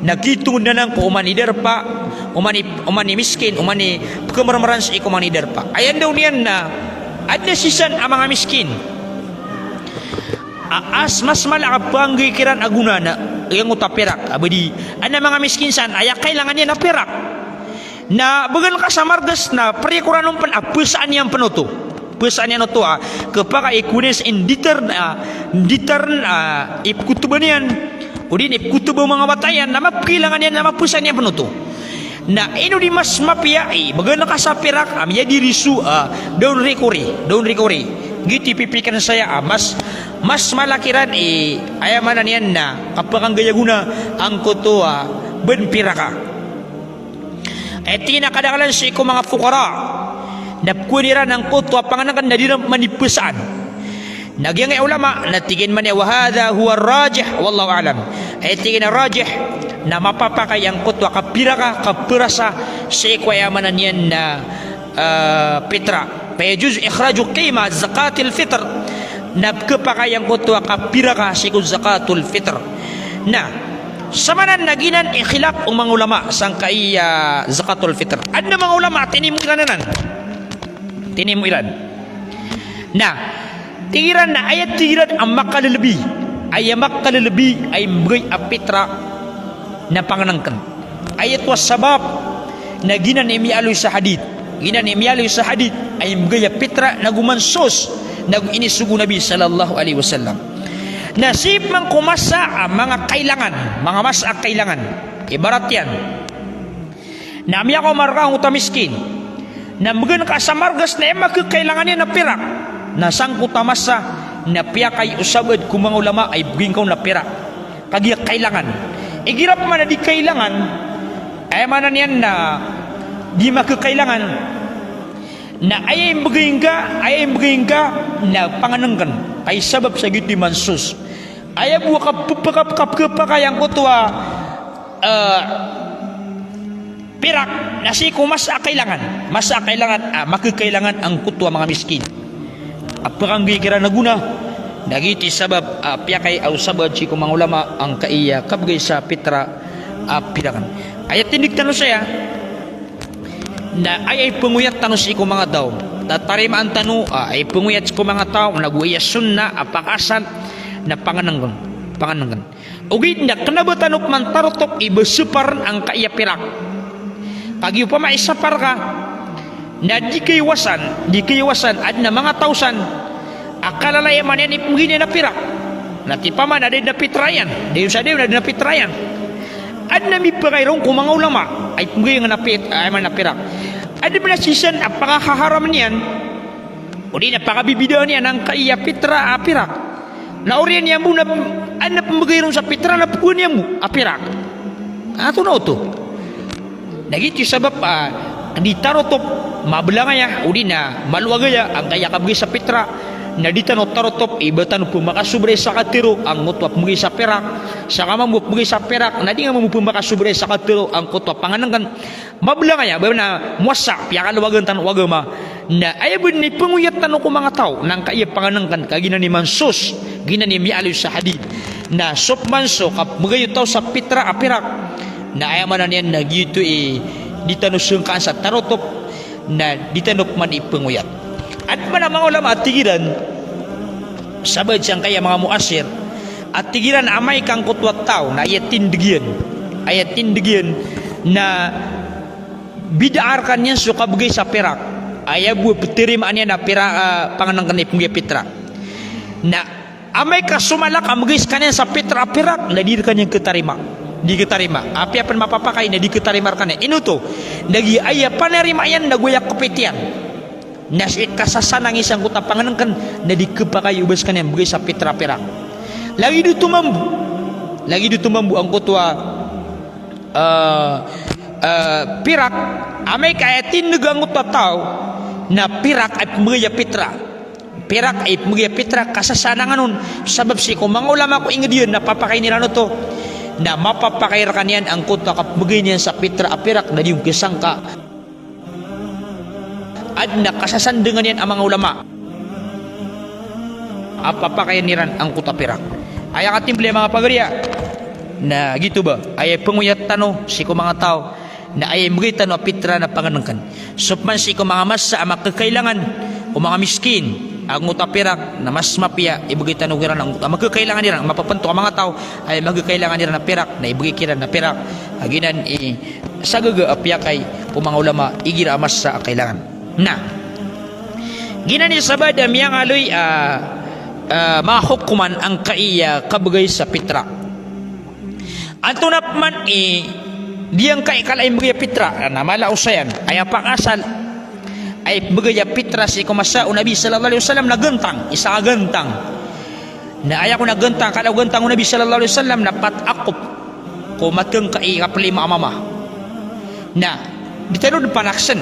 Na kitoon anan ko oman i darpa, oman i, oman i miskin, oman i pkhamarmaran sii ko oman i darpa. Aya ndao niyan na adn a sii san a manga miskin a, as mas mala a kapakanggi kiran a gona na giyangkoto a pirak a ba di, adn a manga miskin san a aya kailangan iyan a pirak. Na bgan ka sa margas na prikoran on pn a psaan iyan pn oto. Psaan iyan oto a khapakay ko nes in deter, ah, deter, ah, ipkotba niyan. Odi na ipkotba o manga wata iyan na mapkailangan iyan na mapsaan iyan pn oto. Na ino di mas mapiya i bgan ka sa pirak a miyadiri so, ah, down recovery, down recovery. Giyoto i pipikirn saya a mas, mas mala kiran i, aya maana niyan na kapakanggi a gona angkoto a ba di piraka. Aya tig iyan a kadaklan sii ko manga fuqara na pkowan iran angkoto a pangnngkn na di iran man ipsaan. Na giyangkai a ulama na tig iyan man iyan, wa hadha huwa rajih, wallahu a'lam. Aya tig iyan a rajih na mapapakay angkoto a kapiraka, kaprasa sii ko aya maana niyan na, ah, pitra. Fa yajuzu ikhraju qimah zakatil fitr. Na khapakay angkoto a kapiraka sii ko zakatul fitr. Na samanan na giyanan i khilaf o manga ulama sangkai a zakatul fitr. Adn a manga ulama a tinimo iran anan. Tinimo iran. Na Tig iran na aya tig iran a makalelebi, aya makalelebi a imbegay a pitra na pangenengken. Aya oto a sabap na giyanan i miyaaloy sa hadith. Giyanan i miyaaloy sa hadith a imbegay a pitra nago mansos, nago inisogo o Nabi sallallahu alaihi wasallam. Na sii pman ko masa a manga kailangan, manga masa a kailangan. Ibarat iyan na miyakaoma rka angkoto a miskin. Na mbegan ka sa margas na aya makekailangan iyan na pirak. Na sangkoto a masa na piyakay o sabaad ko manga ulama a ibegay ngka on na pirak. Kagiya kailangan. Igira pman a di kailangan, aya maana niyan na di makekailangan, na aya imbegay ngka, aya imbegay ngka na pangenengken. Ka aya sabap sa giyoto i mansos. Aya bo a kapepaka-, kapepakay angkoto a, eh, pirak na sii ko masa a kailangan. Masa a kailangan, ah, makekailangan angkoto a manga miskin. A pekanggay kiran a gona, na giyoto i sabap, ah, piyakay o sabaad sii ko manga ulama angkaya kabegay sa pitra a piraken. Aya tindeg tano saya na aya ipengoyat tano sii ko manga taw. Tatarimaan tano, ah, aya ipengoyat sii ko manga taw, nago aya sunnah a pakaasal na pangenengken, pangenengken. Ogaid na kena ba tano pman tarotop i ba saparen angkaya pirak. Kagiya opama i sapar ka, na di kaiwasan, di kaiwasan, aden a manga taw san a kalalayaman iyan i pembegay niyan a pirak. Na tipaman a da den a pitra iyan, dayon sa dayon a da den a pitra iyan. Aden a mipakay ron ko manga ulama a ipembegay ngka a pit-, a, aya maana a pirak. Aden a sii san a pakahaharamen iyan, odi na pakabibidaan iyan angkaya pitra a pirak. Na oriyan iyan bo na, aden a pembegay ron sa pitra na pegowan iyan bo a pirak. Antonaa oto? Na giyoto i sabap a di tarotop, mabelangaya, odi na malowagaya angkaya kabegay sa pitra. Na di tano tarotop i ba tano pemakasobra i sakatero angkoto a pembegay sa pirak. Sa ka mambo pembegay sa pirak, na di nga mambo pemakasobra i sakatero angkoto a pangenengken. Mabelangaya, ba na mowasa, piyakalowagan tano o agama. Na aya bo den a ipengoyat tano ko manga taw na angkaya pangenengken, ka giyanan i mansos, giyanan i miyaaloy sa hadith. Na so pman so kapembegay o taw sa pitra a pirak, na aya maana niyan na giyoto i di tano sengkaan sa tarotop, na di tano pman ipengoyat. Aden pman a manga ulama a tig iran, sabaad sangkaya manga muasir, a tig iran a amay ka angkoto a taw na aya tindeg iyan, aya tindeg iyan na bid'ah rekaniyan so kabegay sa pirak. Aya bo a petarimaan iyan a pira-, ah, pangenengken i pembegay a pitra. Na amay ka so malak a mebegay sekaniyan sa pitra a pirak, na di rekaniyan ketarima. Di ketarima. Apiya pen mapapakay na di ketarima rekaniyan. Ino oto? Na giya aya panarima iyan na go aya kepit iyan. Na sii kasasanangi sangkoto a pangenengken, na di kepakay o ba sekaniyan begay sa pitra a pirak. Lagid oto mambo. Lagid oto mambo angkoto a, eh, eh, pirak. Amay ka aya tindeg angkoto a taw na pirak a ipembegay a pitra. Pirak a ipembegay a pitra, kasasanangan on. Sabap sii ko manga ulama ko inged iyan na papakayn iran oto. Na mapapakay rekaniyan angkoto a kapembegay niyan sa pitra a pirak, na di on kesangka. Aden a kasasandangan iyan a manga ulama a papakayn iran angkoto a pirak. Aya katimbel iyan manga pagariya. Na giyoto ba, aya ipengoyat tano sii ko manga taw na aya imbegay tano a pitra na pangenengken. So pman sii ko manga masa a makekailangan o manga miskin angkoto a pirak, na mas mapiya ibegay tano kiran angkoto a makekailangan iran, mapapentok a manga taw a aya makekailangan iran a pirak, na ibegay kiran a pirak. A giyanan i sagaga a piyakay o manga ulama igira a masa a kailangan. Na giyanan i sabaad a miyangaaloy a, ah, manga hokoman angkaya kabegay sa pitra. Antonaa pman i giyangkai a kala a imbegay a pitra, na mala a osayan, aya pakaasal a imbegay a pitra sii ko masa o Nabi sallallahu alaihi wasallam na gantang, isa ka gantang. Na aya kon a gantang, kala o gantang o Nabi sallallahu alaihi wasallam na pat a kop ko matengkai a pelima a mama. Na di tano den panaksen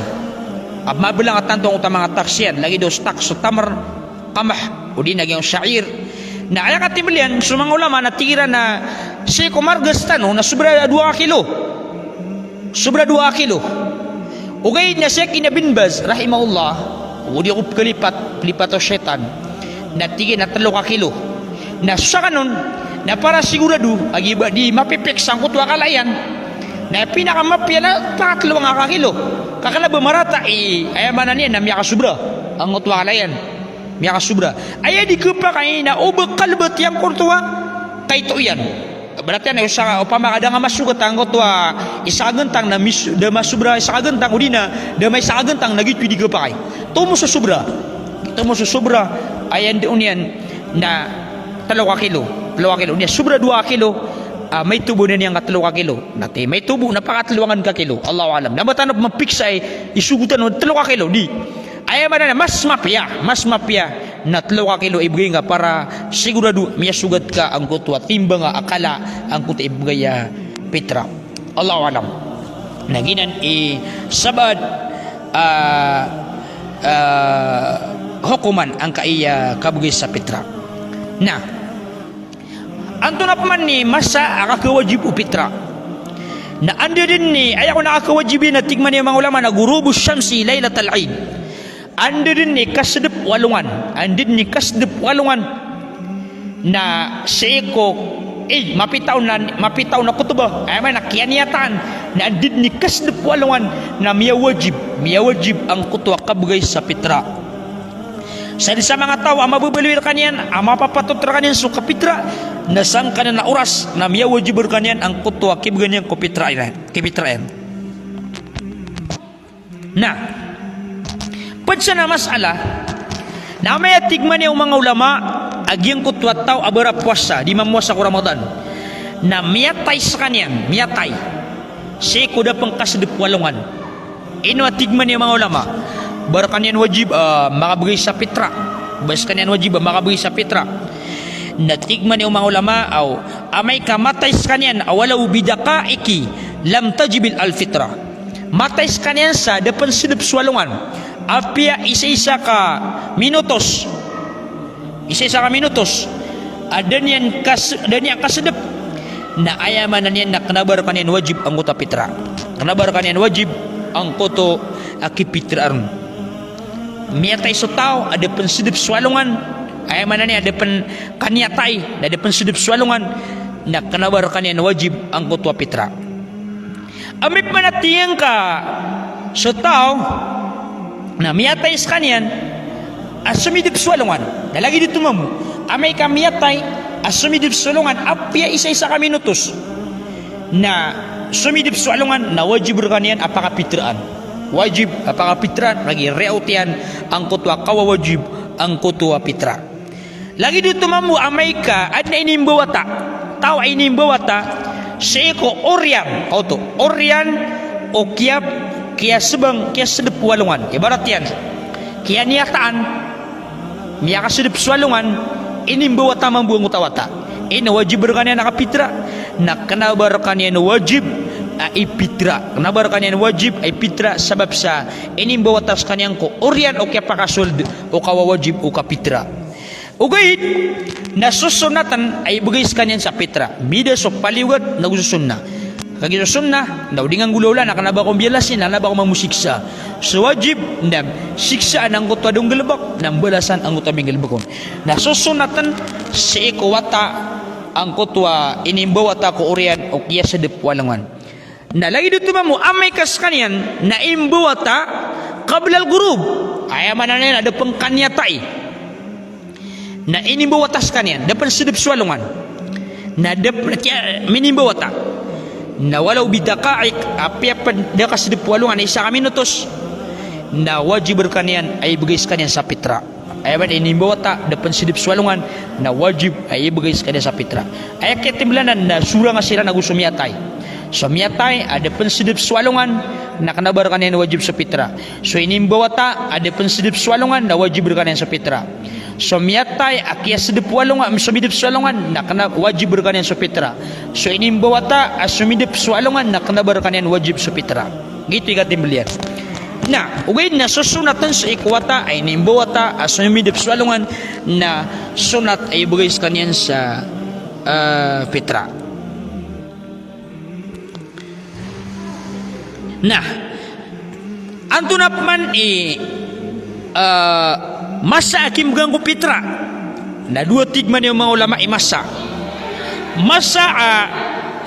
a mabelang a tanto angkoto a manga taks iyan, lagid o taks o tamr, qamh, odi na giyangkai o sha'ir. Na aya katimbel iyan so manga ulama na tig iran na sii ko margas tano na sobra dowa ka kilo. Sobra dowa ka kilo. Ogaid na si Sheikh Ibn Baz rahimahullah, o di ako pekalipat, pelipat o shaytan, na tig iyan a telo ka kilo. Na so sakanon na para sigurado a giya ba di mapipik sangkoto a kala iyan, na pinakamapiya na pangatelo nga ka kilo. Ka kena ba marata i, aya maana niyan na miyakasobra angkoto a kala iyan. Miyakasobra. Aya di khapakay na o ba kalbat iyan angkoto a kaito iyan. Ibarat iyan, isa, opama ka da nga masogat angkoto a isa ka gantang na mis-, da masobra isa ka gantang, odi na da maisa ka gantang, na giyoto i di khapakay. Tomo so sobra. Tomo so sobra, aya ndao niyan na telo ka kilo. Telo ka kilo. Odi na sobra dowa ka kilo, ah, maito bo niyan ka telo ka kilo. Na ti maito bo, na pakatelo angka kilo. Allahu a'lam. Na ba tano mapiksa i, isogotan o telo ka kilo, di. Aya maana niyan, mas mapiya, mas mapiya na telo ka kilo ibgay ngka para sigurado miyasogat ka angkoto a timbang a akala angkoto a ibgay a pitra. Allahu a'lam. Na giyanan i sabaad, ah, ah, hokoman angkai a kabgay sa pitra. Na antonaa pman i masa a kakawajib o pitra? Na anda dn i, aya kon a kakawajib iyan, na tig man iyan o manga ulama na ghurubus shamsi laylatal Eid. Anda dn i kasedep o alongan. Anda dn i kasedep o alongan. Na sii ko, eh, mapita on na, mapita on a khotbah. Aya maana kiyaniyataan. Na anda dn i kasedep o alongan. Na miyawajib. Miyawajib angkoto a kabgay sa pitra. Sadn sa manga taw a mababaloy rkaniyan, a mapapatot rkaniyan so kapitra, na sangkanan a oras, na miyawajib rkaniyan angkoto a kibgan iyan ko pitra iyan, kipitra iyan. Na pd san a masala, na amay a tig man iyan o manga ulama a giyangkoto a taw a barapowasa, di mamowasa ko Ramadan, na miyatay skaniyan, miyatay sii ko da pn kasedep o alongan. Ino a tig man iyan o manga ulama? Ba rkaniyan wajib a makabgay sa pitra. Ba skaniyan wajib a makabgay sa pitra. Na tig man iyan o manga ulama, aw, amay ka matay skaniyan a walaw bidaqa'iqi lam tajibil al-fitra. Matay skaniyan sa da pn sedep so alongan, apiya isaisa ka minutos. Isaisa ka minutos a da niyan kas-, da niyan kasedep. Na aya maana niyan na kna ba rkaniyan wajib angkoto a pitra. Kna ba rkaniyan wajib angkoto a kipitraan. Miyatay so taw a da pn sedep so alongan. Aya maana niyan a da pn kaniyatay, na da pn sedep so alongan. Na kna ba rkaniyan wajib angkoto a pitra. Amay pman a tig iyan ka so taw na miyatay skaniyan a somidep so alongan. Na lagid oto mambo, amay ka miyatay a somidep so alongan, apiya isaisa ka minutos na somidep so alongan, na wajib rkaniyan a pakapitraan. Wajib a pakapitraan, lagid riyaot iyan angkoto a kawawajib angkoto a pitra. Lagid oto mambo amay ka adn a inimbawata, taw a inimbawata sii ko oriyan, oto, oriyan o kiya, kiyasebang, kiyasedep o alongan. Ibarat iyan, kiyaniyataan, miyakasedep so alongan, inimbawata mambo angkoto a wata. Ino wajib rkaniyan a kapitra? Na kna ba rkaniyan wajib a ipitra. Kna ba rkaniyan wajib a ipitra sabap sa inimbawata skaniyan ko oriyan o kiyapakasold o kawawajib o kapitra. Ogaid na sosonatan a ibgay skaniyan sa pitra. Bida so paliyogat na go so sunnah. Kagiya so sunnah na o di ngka nggolawla na kna ba ko mbiyalasin, na kna ba ko mamosiksa. So wajib na siksaan angkoto a donggalbk, na mbalasan angkoto a minggalbk on. Na sosonatan sii ko wata angkoto a inimbawata ko oriyan o kiyasedep o alongan. Na lagid oto mambo amay ka skaniyan na imbawata qabla al-ghurub. Aya maana niyan na da pn kaniyatay. Na inimbawata skaniyan, da pn sedep so alongan. Na da pn kiya, minimbawata. Na walaw bidaqa'iq, apiya pn da kasedep o alongan a isa ka minutos. Na wajib rkaniyan a ibgay skaniyan sa pitra. Aya maana inimbawata, da pn sedep so alongan, na wajib a ibgay skaniyan sa pitra. Aya kiyatimbl anan na sorang a siran ago so miyatay. So miyatay a da pn sedep so alongan, na kna ba rkaniyan wajib so pitra. So inimbawata a da pn sedep so alongan, na wajib rkaniyan so pitra. So miyatay a kiyasedep o alongan, somidep so alongan, na kna wajib rkaniyan so pitra. So inimbawata a somidep so alongan, na kna ba rkaniyan wajib so pitra. Giyoto i katimbl iyan. Na ogaid na sosonatan sii ko wata a inimbawata a somidep so alongan, na sonat a ibgay skaniyan sa, ah, pitra. Na antonaa pman i, ah, masa a kimbgan ko pitra? Na dowa tig man iyan o manga ulama i masa. Masa a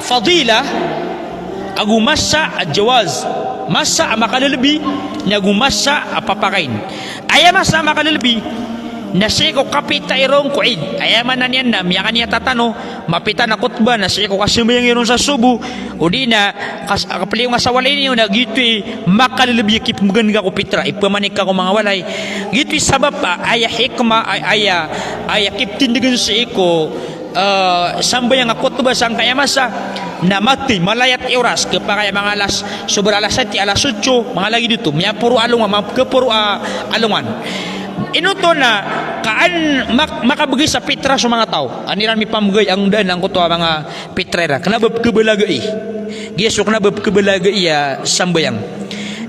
fadila ago masa a jawaz. Masa a makalelebi na ago masa a papakain. Aya masa a makalelebi Na sii ko kapita iron ko Eid, aya maana niyan na miyakaniyat tano, mapita na khutbah, na sii ko kasambayang iron sa subo, odi na kas-, kapeliyo nga sa walay niyo, na giyoto i makalelebi a kipembegan ka ko pitra, ipemanik ka ko manga walay. Giyoto i sabap a, aya hikmah, ay-, aya, aya kiptindegen sii ko, eh, sambayang a khutbah sangkaya masa, na mathay, malayat i oras, kepakay a manga alas, sobra alas siyete, alas otso, manga lagid oto, miyaporo a alongan, mapekeporo a alongan. Ino oto na, ka an mak-, makabegay sa pitra so manga taw. An iran mipambegay angkoto a manga pitra iran. Kena ba pekebalagai. Giya so kena ba pekebalagai a sambayang.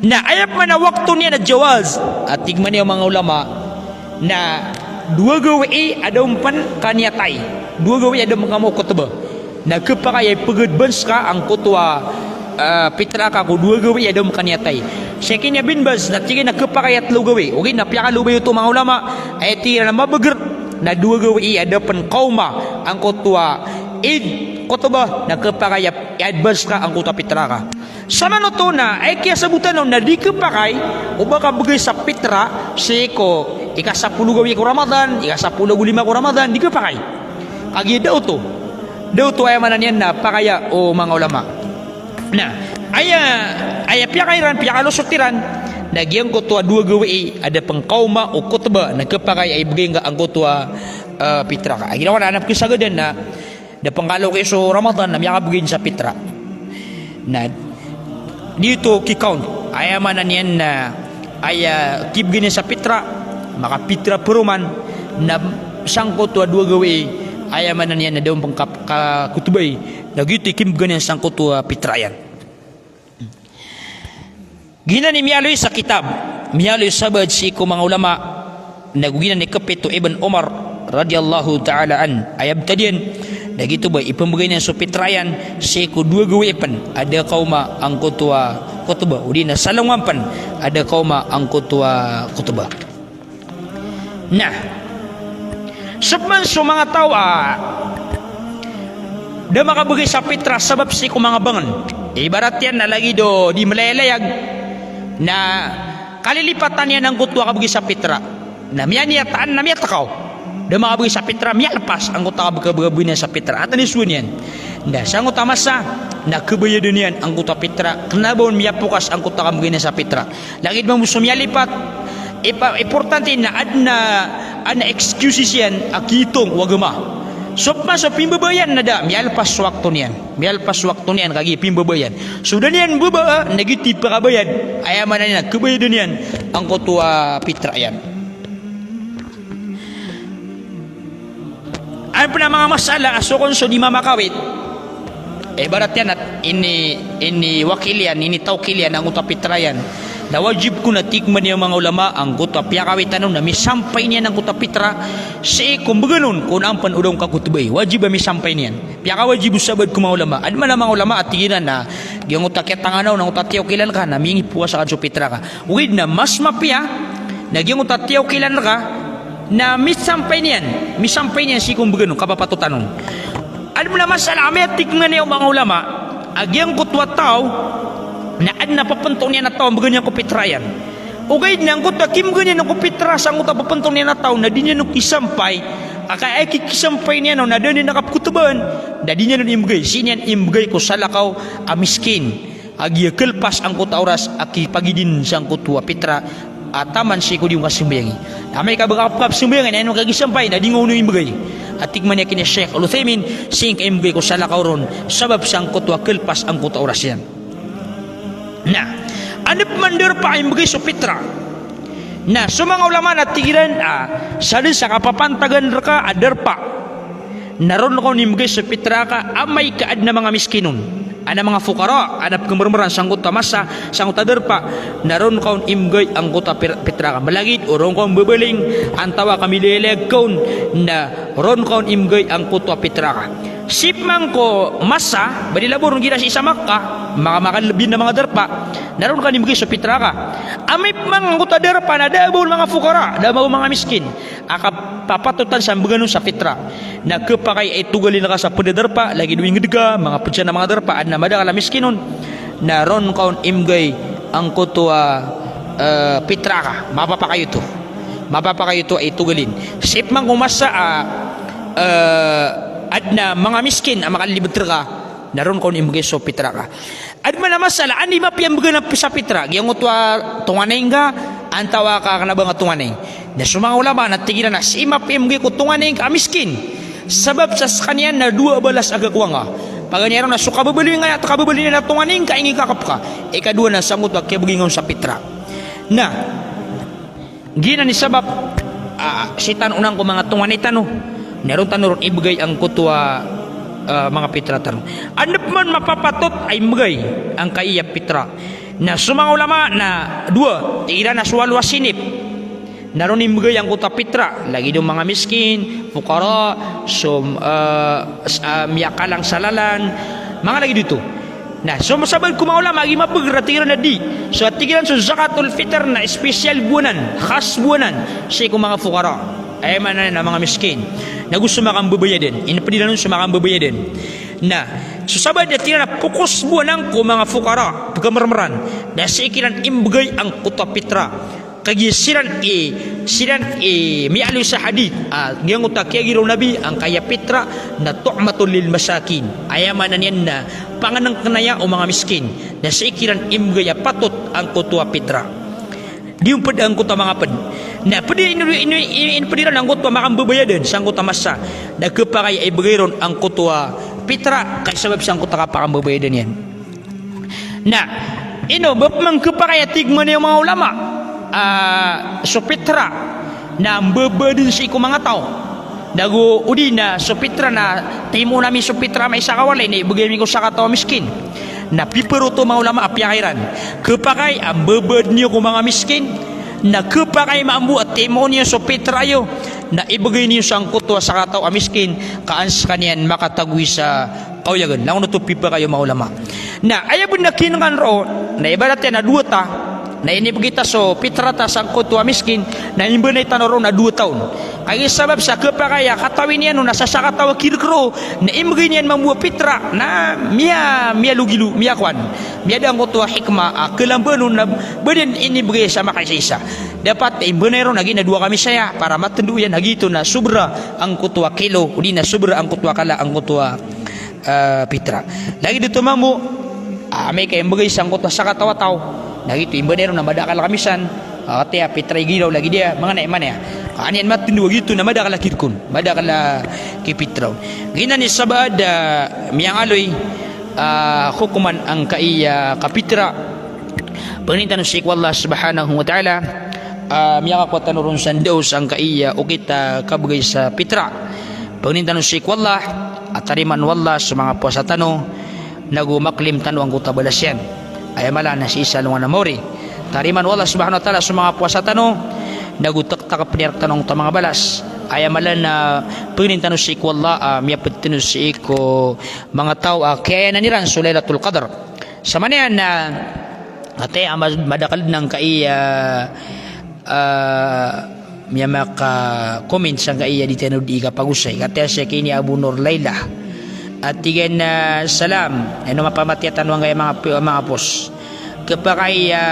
Na aya pman a wakto niyan na jawaz. A tig man iyan o manga ulama na dowa gawii a da on pen kaniyatay. Dowa gawii a da on pen kamaoa o khutbah. Na kepakay a ipeg-advance ka angkoto a, ah, pitra ka ko dowa gawii a da on pen kaniyatay. Sheikh Ibn Baz na tig iyan na kepakay a telo gawii. Ogaid na piyakalobay oto o manga ulama, aya tig iran a mabeger na dowa gawii a da pen kaoma angkoto a Eid khutbah, na kepakay a i-advance ka angkoto a pitra ka. Samanoto na, aya kiyasabotan on na di kepakay o ba kabegay sa pitra sii ko ikasapolo gawii ko Ramadan, ikasapolo ago lima ko Ramadan, di kepakay. Kagiya da oto. Da oto aya maana niyan na pakaya o manga ulama. Na, aya, aya piyakay iran, piyakalosot iran, na giyangkoto a dowa gawii a da pen kaoma o khutbah, na kepakay a ibegay ngka angkoto a, eh, pitra ka. Aya ginawa na, na pekesagadan na, da pen kaloki so Ramadan na miyakabegay sa pitra. Na, di oto ki-count. Aya maana niyan na, aya kibegay niyan sa pitra, makapitra peroman, na sangkoto a dowa gawii, aya maana niyan na da on pen kap-, kakhutbah i, na giyoto i kibegay niyan sangkoto a pitra iyan. Giyanan i miyaaloy sa kitab, miyaaloy sa baad sii ko manga ulama, na go giyanan i kepito o Ibn Umar radhiyallahu ta'ala anhu, aya btad iyan, na giyoto ba ipembegay niyan so pitra iyan sii ko dowa gawii pen a da kaoma angkoto a khutbah, odi na sa alongan pen a da kaoma angkoto a khutbah. Na, so pman so manga taw a da makabegay sa pitra sabap sii ko manga bangen. Ibarat iyan na lagid o di melayalayag, na kalilipatan iyan angkoto a kabegay sa pitra. Na miyaniyataan na miyatekaw. Da makabegay sa pitra, miyalepas angkoto a kabegay niyan sa pitra. Ata niyan so niyan. Na sangkoto a masa, na kebayadan iyan angkoto a pitra. Kena ba on miyapokas angkoto a kabegay niyan sa pitra. Lagid mambo so miyalipat, ipa-, importante na aden a, aden a excuses iyan a kiitong o agama. So pman so pimbabayaan na da, miyalepas so wakto niyan. Miyalepas so wakto niyan kagiya pimbabayaan. So da niyan babaa, na giyoto i pekabayad. Aya maana niyan, kebayadan iyan angkoto a pitra iyan. Aya pman a manga masala a so kon so di mamakawit. Ibarat iyan a ini, iniwakil iyan, initawkil iyan angkoto a pitra iyan. Na wajib kon a tig man iyan o manga ulama, angkoto a piyakawitan on na misampay niyan angkoto a pitra sii ko mbegan on ko onaan pen o da on kakhutbai. Wajib a misampay niyan. Piyakawajib o sabaad ko manga ulama. Aden man a manga ulama a tig iran a giyangkoto a kiyatanganan on, angkoto a tiyawkilan ka na minipowasa ka so pitra ka. Ogaid na mas mapiya na giyangkoto a tiyawkilan ka na misampay niyan, misampay niyan sii ko mbegan on, kapapatotan on. Aden a masala a miyatig man iyan o manga ulama a giyangkoto a taw na aden a pepenton iyan a taw a mbegan iyan ko pitra iyan. Ogaid na angkoto a kimbegan iyan ko pitra sangkoto a pepenton iyan a taw na di niyan on kisampay, a ka aya kikisampay niyan on na da niyan on kapekhutbaan, na di niyan on imbegay, sii niyan imbegay ko salakaw a miskin. A giya kelepas angkoto a oras a kipagidin sangkoto a pitra a taman sii ko di on kasambayangi. Amay ka ba ka kapekhutbaan, na ino ka kisampay, na di ngka on imbegay. A tig man iyan kini Sheikh Al-Uthaymin, sii ngka imbegay ko salakaw ron, sabap sangkoto a kelepas angkoto a oras iyan. Na, aden pen a darpa a imbegay so pitra. Na, so manga ulama na tig iran a, sa den sa kapapantagan reka a darpa. Na ron ka on imbegay so pitra ka, amay ka aden a manga miskin on. Aden a manga fuqara, aden a pekemermeran sangkoto a masa, sangkoto a darpa. Na ron ka on imbegay angkoto a pir-, pitra ka. Malagid o ron ka on bebeling, antawa ka mileleg ka on, na ron ka on imbegay angkoto a pitra ka. Sii pman ko masa, ba di labo ron igira sii sa Makkah, maka-, makalebi na manga darpa, na ron ka on imbegay so pitra ka. Amay pman angkoto a darpa na da a ba on manga fuqara, da a ba on manga miskin a kapapatotan sa mbegan on sa pitra. Na kepakay a itogalin ka sa ped a darpa, lagid o inged ka, manga ped san a manga darpa, aden a madakel a miskin on. Na ron ka on imbegay angkoto a, eh, pitra ka, mapapakay oto. Mapapakay oto a itogalin. Sii pman ko masa a, eh, adn a manga miskin a makalibet rka, na ron ka on imbgay so pitra ka. Adn man a masala, anda i mapiya mbgan sa pitra, giyangkoto a tonganay ngka, antaa ka kna ba nga tonganay. Na so manga ulama na tig iran a sii mapiya mbgay ko tonganay ngka a miskin. Sabap sa skaniyan na dowa a balas a kakowa ngka. Paganay ron na so kababaloy ngka niyan, kababaloy niyan a tonganay ngka, ingikakap ka. Ikadowa na sangkoto a kiyabgay ngka on sa pitra. Na giyanan i sabap, ah, sii tano onan ko manga tonganay tano, na ron tano ron ibgay angkoto a, ah, manga pitra tano. Anda pman mapapatot a imbgay angkaiya pitra. Na so manga ulama na dowa, tig iran a so walo a sinip. Na ron imbgay angkoto a pitra, lagid o manga miskin, fuqara, so, ah, s-, ah, miyakalang sa lalan, manga lagid oto. Na so masabaad ko manga ulama a giya mabagr a tig iran a di. So a tig iran so zakatul fitr na special bo anan, khas bo anan sii ko manga fuqara. Aya maana niyan na manga miskin. Na go so makambabaya dn. Inipd iran on so makambabaya dn. Na so sabaad a tig iran a pokos bo anan ko manga fuqara, pkamermeran. Na sii kiran imbgay angkoto a pitra. Kagiya siran i, siran i miyaaloy sa hadith, ah, giyangkoto a kiyagiraw o Nabi angkaya pitra na tu'matun lil masakin. Aya maana niyan na pangnngkn aya o manga miskin. Na sii kiran imbgay a patot angkoto a pitra. Di on pd angkoto a manga pd. Na pd, ino, ino, ino, ino pd iran angkoto a makambabaya dn sangkoto a masa. Na khapakay a ibgay ron angkoto a pitra, ka sabap sangkoto a kapakambabaya dn iyan. Na ino ba pman khapakay a tig man iyan o manga ulama, ah, so pitra na mbaba dn sii ko manga taw. Na go odi na so pitra na timoon ami so pitra amay sa kawalay na ibgay ami ko sakataw a miskin. Na piparo oto o manga ulama a piyakay iran. Khapakay a mbaba dn iyo ko manga miskin. Na khapakay mambo a timoon iyo so pitra iyo na ibgay niyo sangkoto a sakataw a miskin, ka an skaniyan makatagoy sa kaoyagan. Langon oto pipakay o manga ulama. Na aya bo na kinngkan roo, na ibarat iyan a dowa ta, na inibgay ta so pitra ta sangkoto a miskin, na imbanay tano roo na dowa ta on. Kagiya sabap sa khapakay a katawi niyan on na sa sakataw a kirk roo, na imbgay niyan mambo a pitra, na miya, miyalogilo, miyakowan. Miyada angkoto a hikmah a khalamban on na ba niyan inibgay sa makaisaisa. Dapat imbanay roo na giya na dowa ka misaya, para matndo iyan a giyoto na sobra angkoto a kilo, odi na sobra angkoto a kala angkoto a ah, pitra. Lagid oto mambo, ah, amay ka imbgay sangkoto a sakataw a taw, na giyoto imbanay ron na madakl ka misan, ah, ati a pitra i giraw lagid iyan, manga na iman iyan. Ka an iyan matndo a giyoto na madakl a kirk on, madakl a kipitra on. Giyanan i sabaad a miyangaloy, ah, hukman angkaiya kapitra. Pangnin tano sii ko Allah subhanahu wa ta'ala, ah, miyakakowa tano ron sa ndaw sangkaiya okit a kabgay sa pitra. Pangnin tano sii ko Allah, a tarimaan o Allah so manga powasa tano, nago maklaim tano angkoto a balas iyan. Aya mala na sii sa alongan a maori. Tarimaan o Allah subhanahu wa ta'ala so manga powasa tano, nago taktak a pnirk tano angkoto a manga balas. Aya mala na pangnin tano sii ko Allah, ah, miyapd tano sii ko manga taw a kiyayanan iran so Lailatul Qadr. Sa maana niyan na, ati a ma-, madakl dn angkaiya, ah, miyamaka-comment sangkaiya di tano di kapagosay. Katii a sii ki ini Abu Nur Laila. A tig iyan a, salam, ino mapamatiya tano angkaya manga pi-, manga post. Khapakay a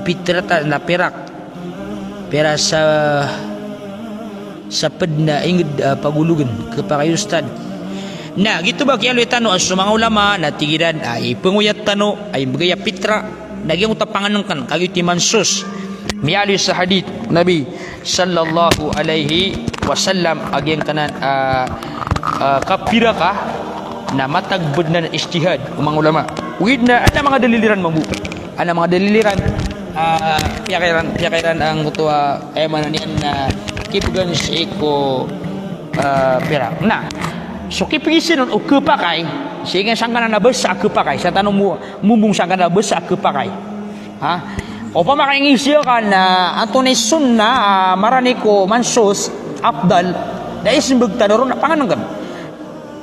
pitra ta na pirak. Pira sa, sa pd na ingd a pagologn, khapakay ustad. Na giyoto ba kiyaaloy tano a so manga ulama na tig iran a ipangoyat tano a imbgay a pitra, na giyangkoto a pangnngkn, kagiya oto i mansus. Miyaaloy sa hadith o Nabi sallallahu alaihi wasallam a giyangkanan a, a, kapira ka na matag bd na ijtihad o manga ulama. Ogaid na adn a manga dalil iran mambo. Adn a manga dalil iran, ah, piyakay iran, piyakay iran angkoto a, aya maana niyan na kibgan sii ko, ah, pirak. Na so kipgisin on o khapakay, sii kan sangkanan a basa a khapakay, sa tano mo-, mombong sangkanan a basa a khapakay. Ha? Opama ka ingisi ka na antonaa i sunnah, ah, marani ko mansus, afdal, da ismbag tano ron na pangnngkn.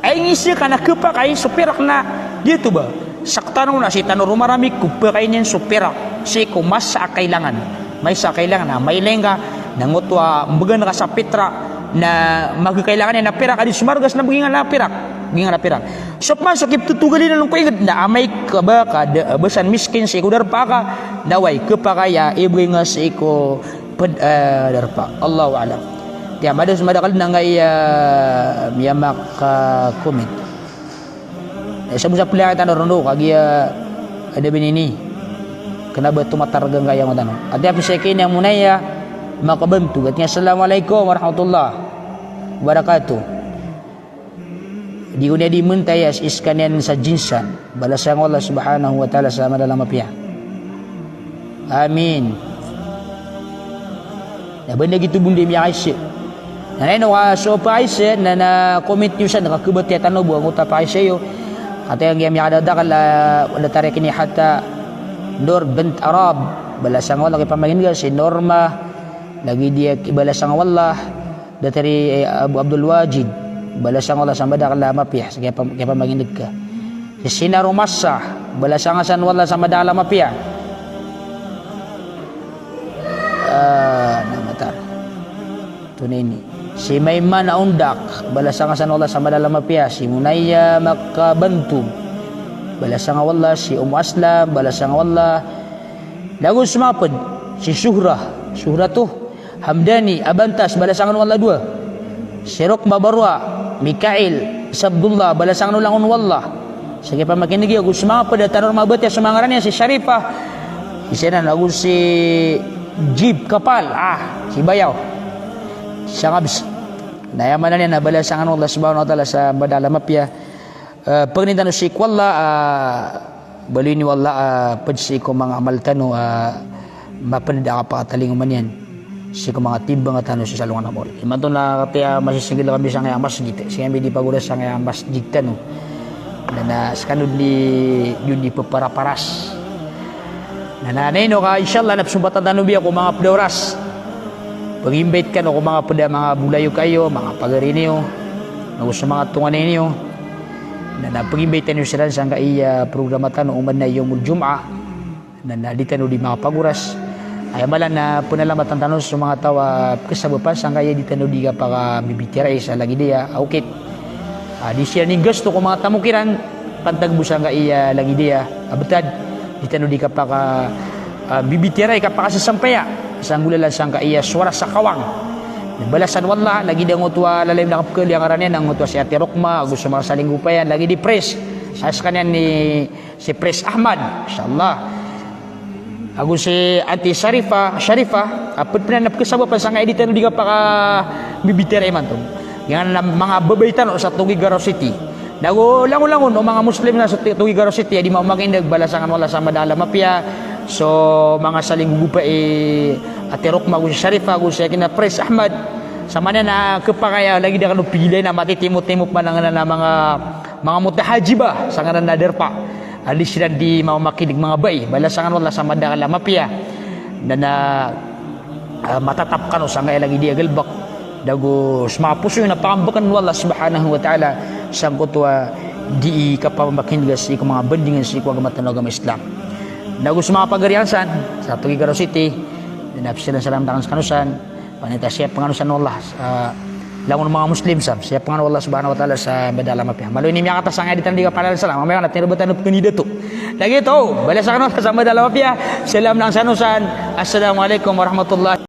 Ay ngisi ka na khapakay so pirak na giyoto ba. Sktano na sii tano ron marani ko pakay niyan so pirak sii ko masa a kailangan. Masa a kailangan na mailay ngka na ngoto a mbgan ka sa pitra na magkailangan iyan a pirak, a di so margas na bgi ngka na pirak. Bgi ngka na pirak. So pman so kiptotogalin on ko ingd na amay ka ba ka da, ba san miskin sii ko darpa ka, na oway, khapakay a ibgay ngka sii ko ped, eh, darpa. Allahu a'lam. Tiya mada so madakl na angkaya miyamaka-comment. Eh, sa bo sa pla tano rondo, kagiya ada binini. Kena ba tomatar gangkaya ngotano. Ati api sekini amunaya, makabantu. Ati niya, "Assalamualaikum warahmatullahi wabarakatuh." Di ko niya di mentaya sa iskaniyan sa jinsan. Balasan ko Allah Subhanahu wa Ta'ala sa madakl a mapiya. Amin. Na ba na gito bo ndi miyakaisa. Na ino ka so pakaisa, na, na comment niyo san, na kakebatiya tano bo angkoto a pakaisa iyo. Ati angkaya miyakadadakl, ah, wala tarik ini hata Nur bint Arab. Balasan ko Allah, kipamakinega si Norma. Lagid iyan, balasan ko Allah. Datar i, eh, Abu Abdul Wajid, balasan ko Allah sa madakl a mapiya, sa kiyapa-, kiyapamakineg ka. Si Sina Romasa, balasan ka san o Allah sa madakl a mapiya. Ah, na matar. Tunay ni. Si Maimana Undak, balasan ka san o Allah sa madakl a mapiya. Si Munaya Makabantu, balasan ka o Allah. Si Umu Aslam, balasan ka o Allah. Nago so manga ped, si Suhra, Suhra to, Hamdani, Abantas, balasan kano o Allah dowa. Si Rokma Barwa, Mikail, si Abdullah, balasan kano langon o Allah. Sa kiyapamakineg iyo, ago so manga ped a tano ron mabatiya so manga ngaran iyan, si Sharifa, isa nan, ago si Jib Kapal, ah, si Bayaw. Sangabs. Na aya maana niyan na balasan kano o Allah Subhanahu wa Ta'ala sa madakl a mapiya. Eh, pangnin tano sii ko Allah, ah, baloy niyo o Allah, ah, ped sii ko manga amal tano, ah, maped a kapakatalingoma niyan sii ko manga timbang tano sii sa alongan a maori. Imanto na katiya masisinggil kami sangkaya masjid, sii kami di pagoras sangkaya masjid tano. Na, na, sekano di, di, di peparaparas. Na, na, na ino ka, insha Allah, na pesombatan tano biya ko manga ped a oras. Pag-invite kano ko manga ped a manga bolayoka iyo, manga pagari niyo, nago so manga tonganay niyo. Na, na pag-invite tano siran sangkaya programa tano oman a Yawmul Jum'ah. Na, na di tano di makapagoras. Aya maana na penalamatan tano so manga taw a pekesabapan sangkaya di tano di kapakambibitiyarai sa lagid iyan a okit. Ah, di siran inggasto ko manga tamok iran, pantag bo sangkaya lagid iyan a betad, di tano di kapaka, ah, bibitiyarai, kapakasasampaya sa nggolalan sangkaya sowara sa kawang. Balasan o Allah, lagid iyan angkoto a lalay na kapekali a ngaran iyan, angkoto a si Ate Rokma, ago so manga salinggopay iyan, lagid i Pres. Sa sekaniyan ni si Pres Ahmad, insha Allah. Ago si Ate Sharifa, Sharifa, a ped penan a pekesabapan sangkaya di tano di kapakambibitiyarai imanto. Giyanan a manga babay tano sa Tuguegarao City. Nago langon-langon o manga Muslim na sa Tuguegarao City a di mamakineg, balasan kano o Allah sa madakl a mapiya. So manga salinggopay i Ate Rokma, ago si Sharifa, ago si akina Pres Ahmad. Sa maana na kepakay a lagid a kano pigilay na matitimotimo pman a nganan a manga, manga mutahajiba sa nganan a darpa. A di siran di mamakineg, manga babay, balasan kano o Allah sa madakl a mapiya. Na, na, ah, matatap kano sangkaya lagid iyan a galebek. Nago so manga poso iyo na pakambekan o Allah Subhanahu wa Ta'ala sangkoto a di kapamakineg sii ko manga bandingan sii ko agama tano a agama Islam. Nago so manga pagari iyan san sa Tuguegarao City, na pesalam-salaman tano san. Pangnin ta siyap kano san o Allah, ah, langon o manga Muslim san, siyap kano o Allah Subhanahu wa Ta'ala sa madakl a mapiya. Malo ini miyakata sangkaya di tano di kapakalalan salam, amay ka na tino ba tano pekenidato. Lagid oto, balasan kano o Allah sa madakl a mapiya. Salam lang san o san. Assalamualaikum warahmatullahi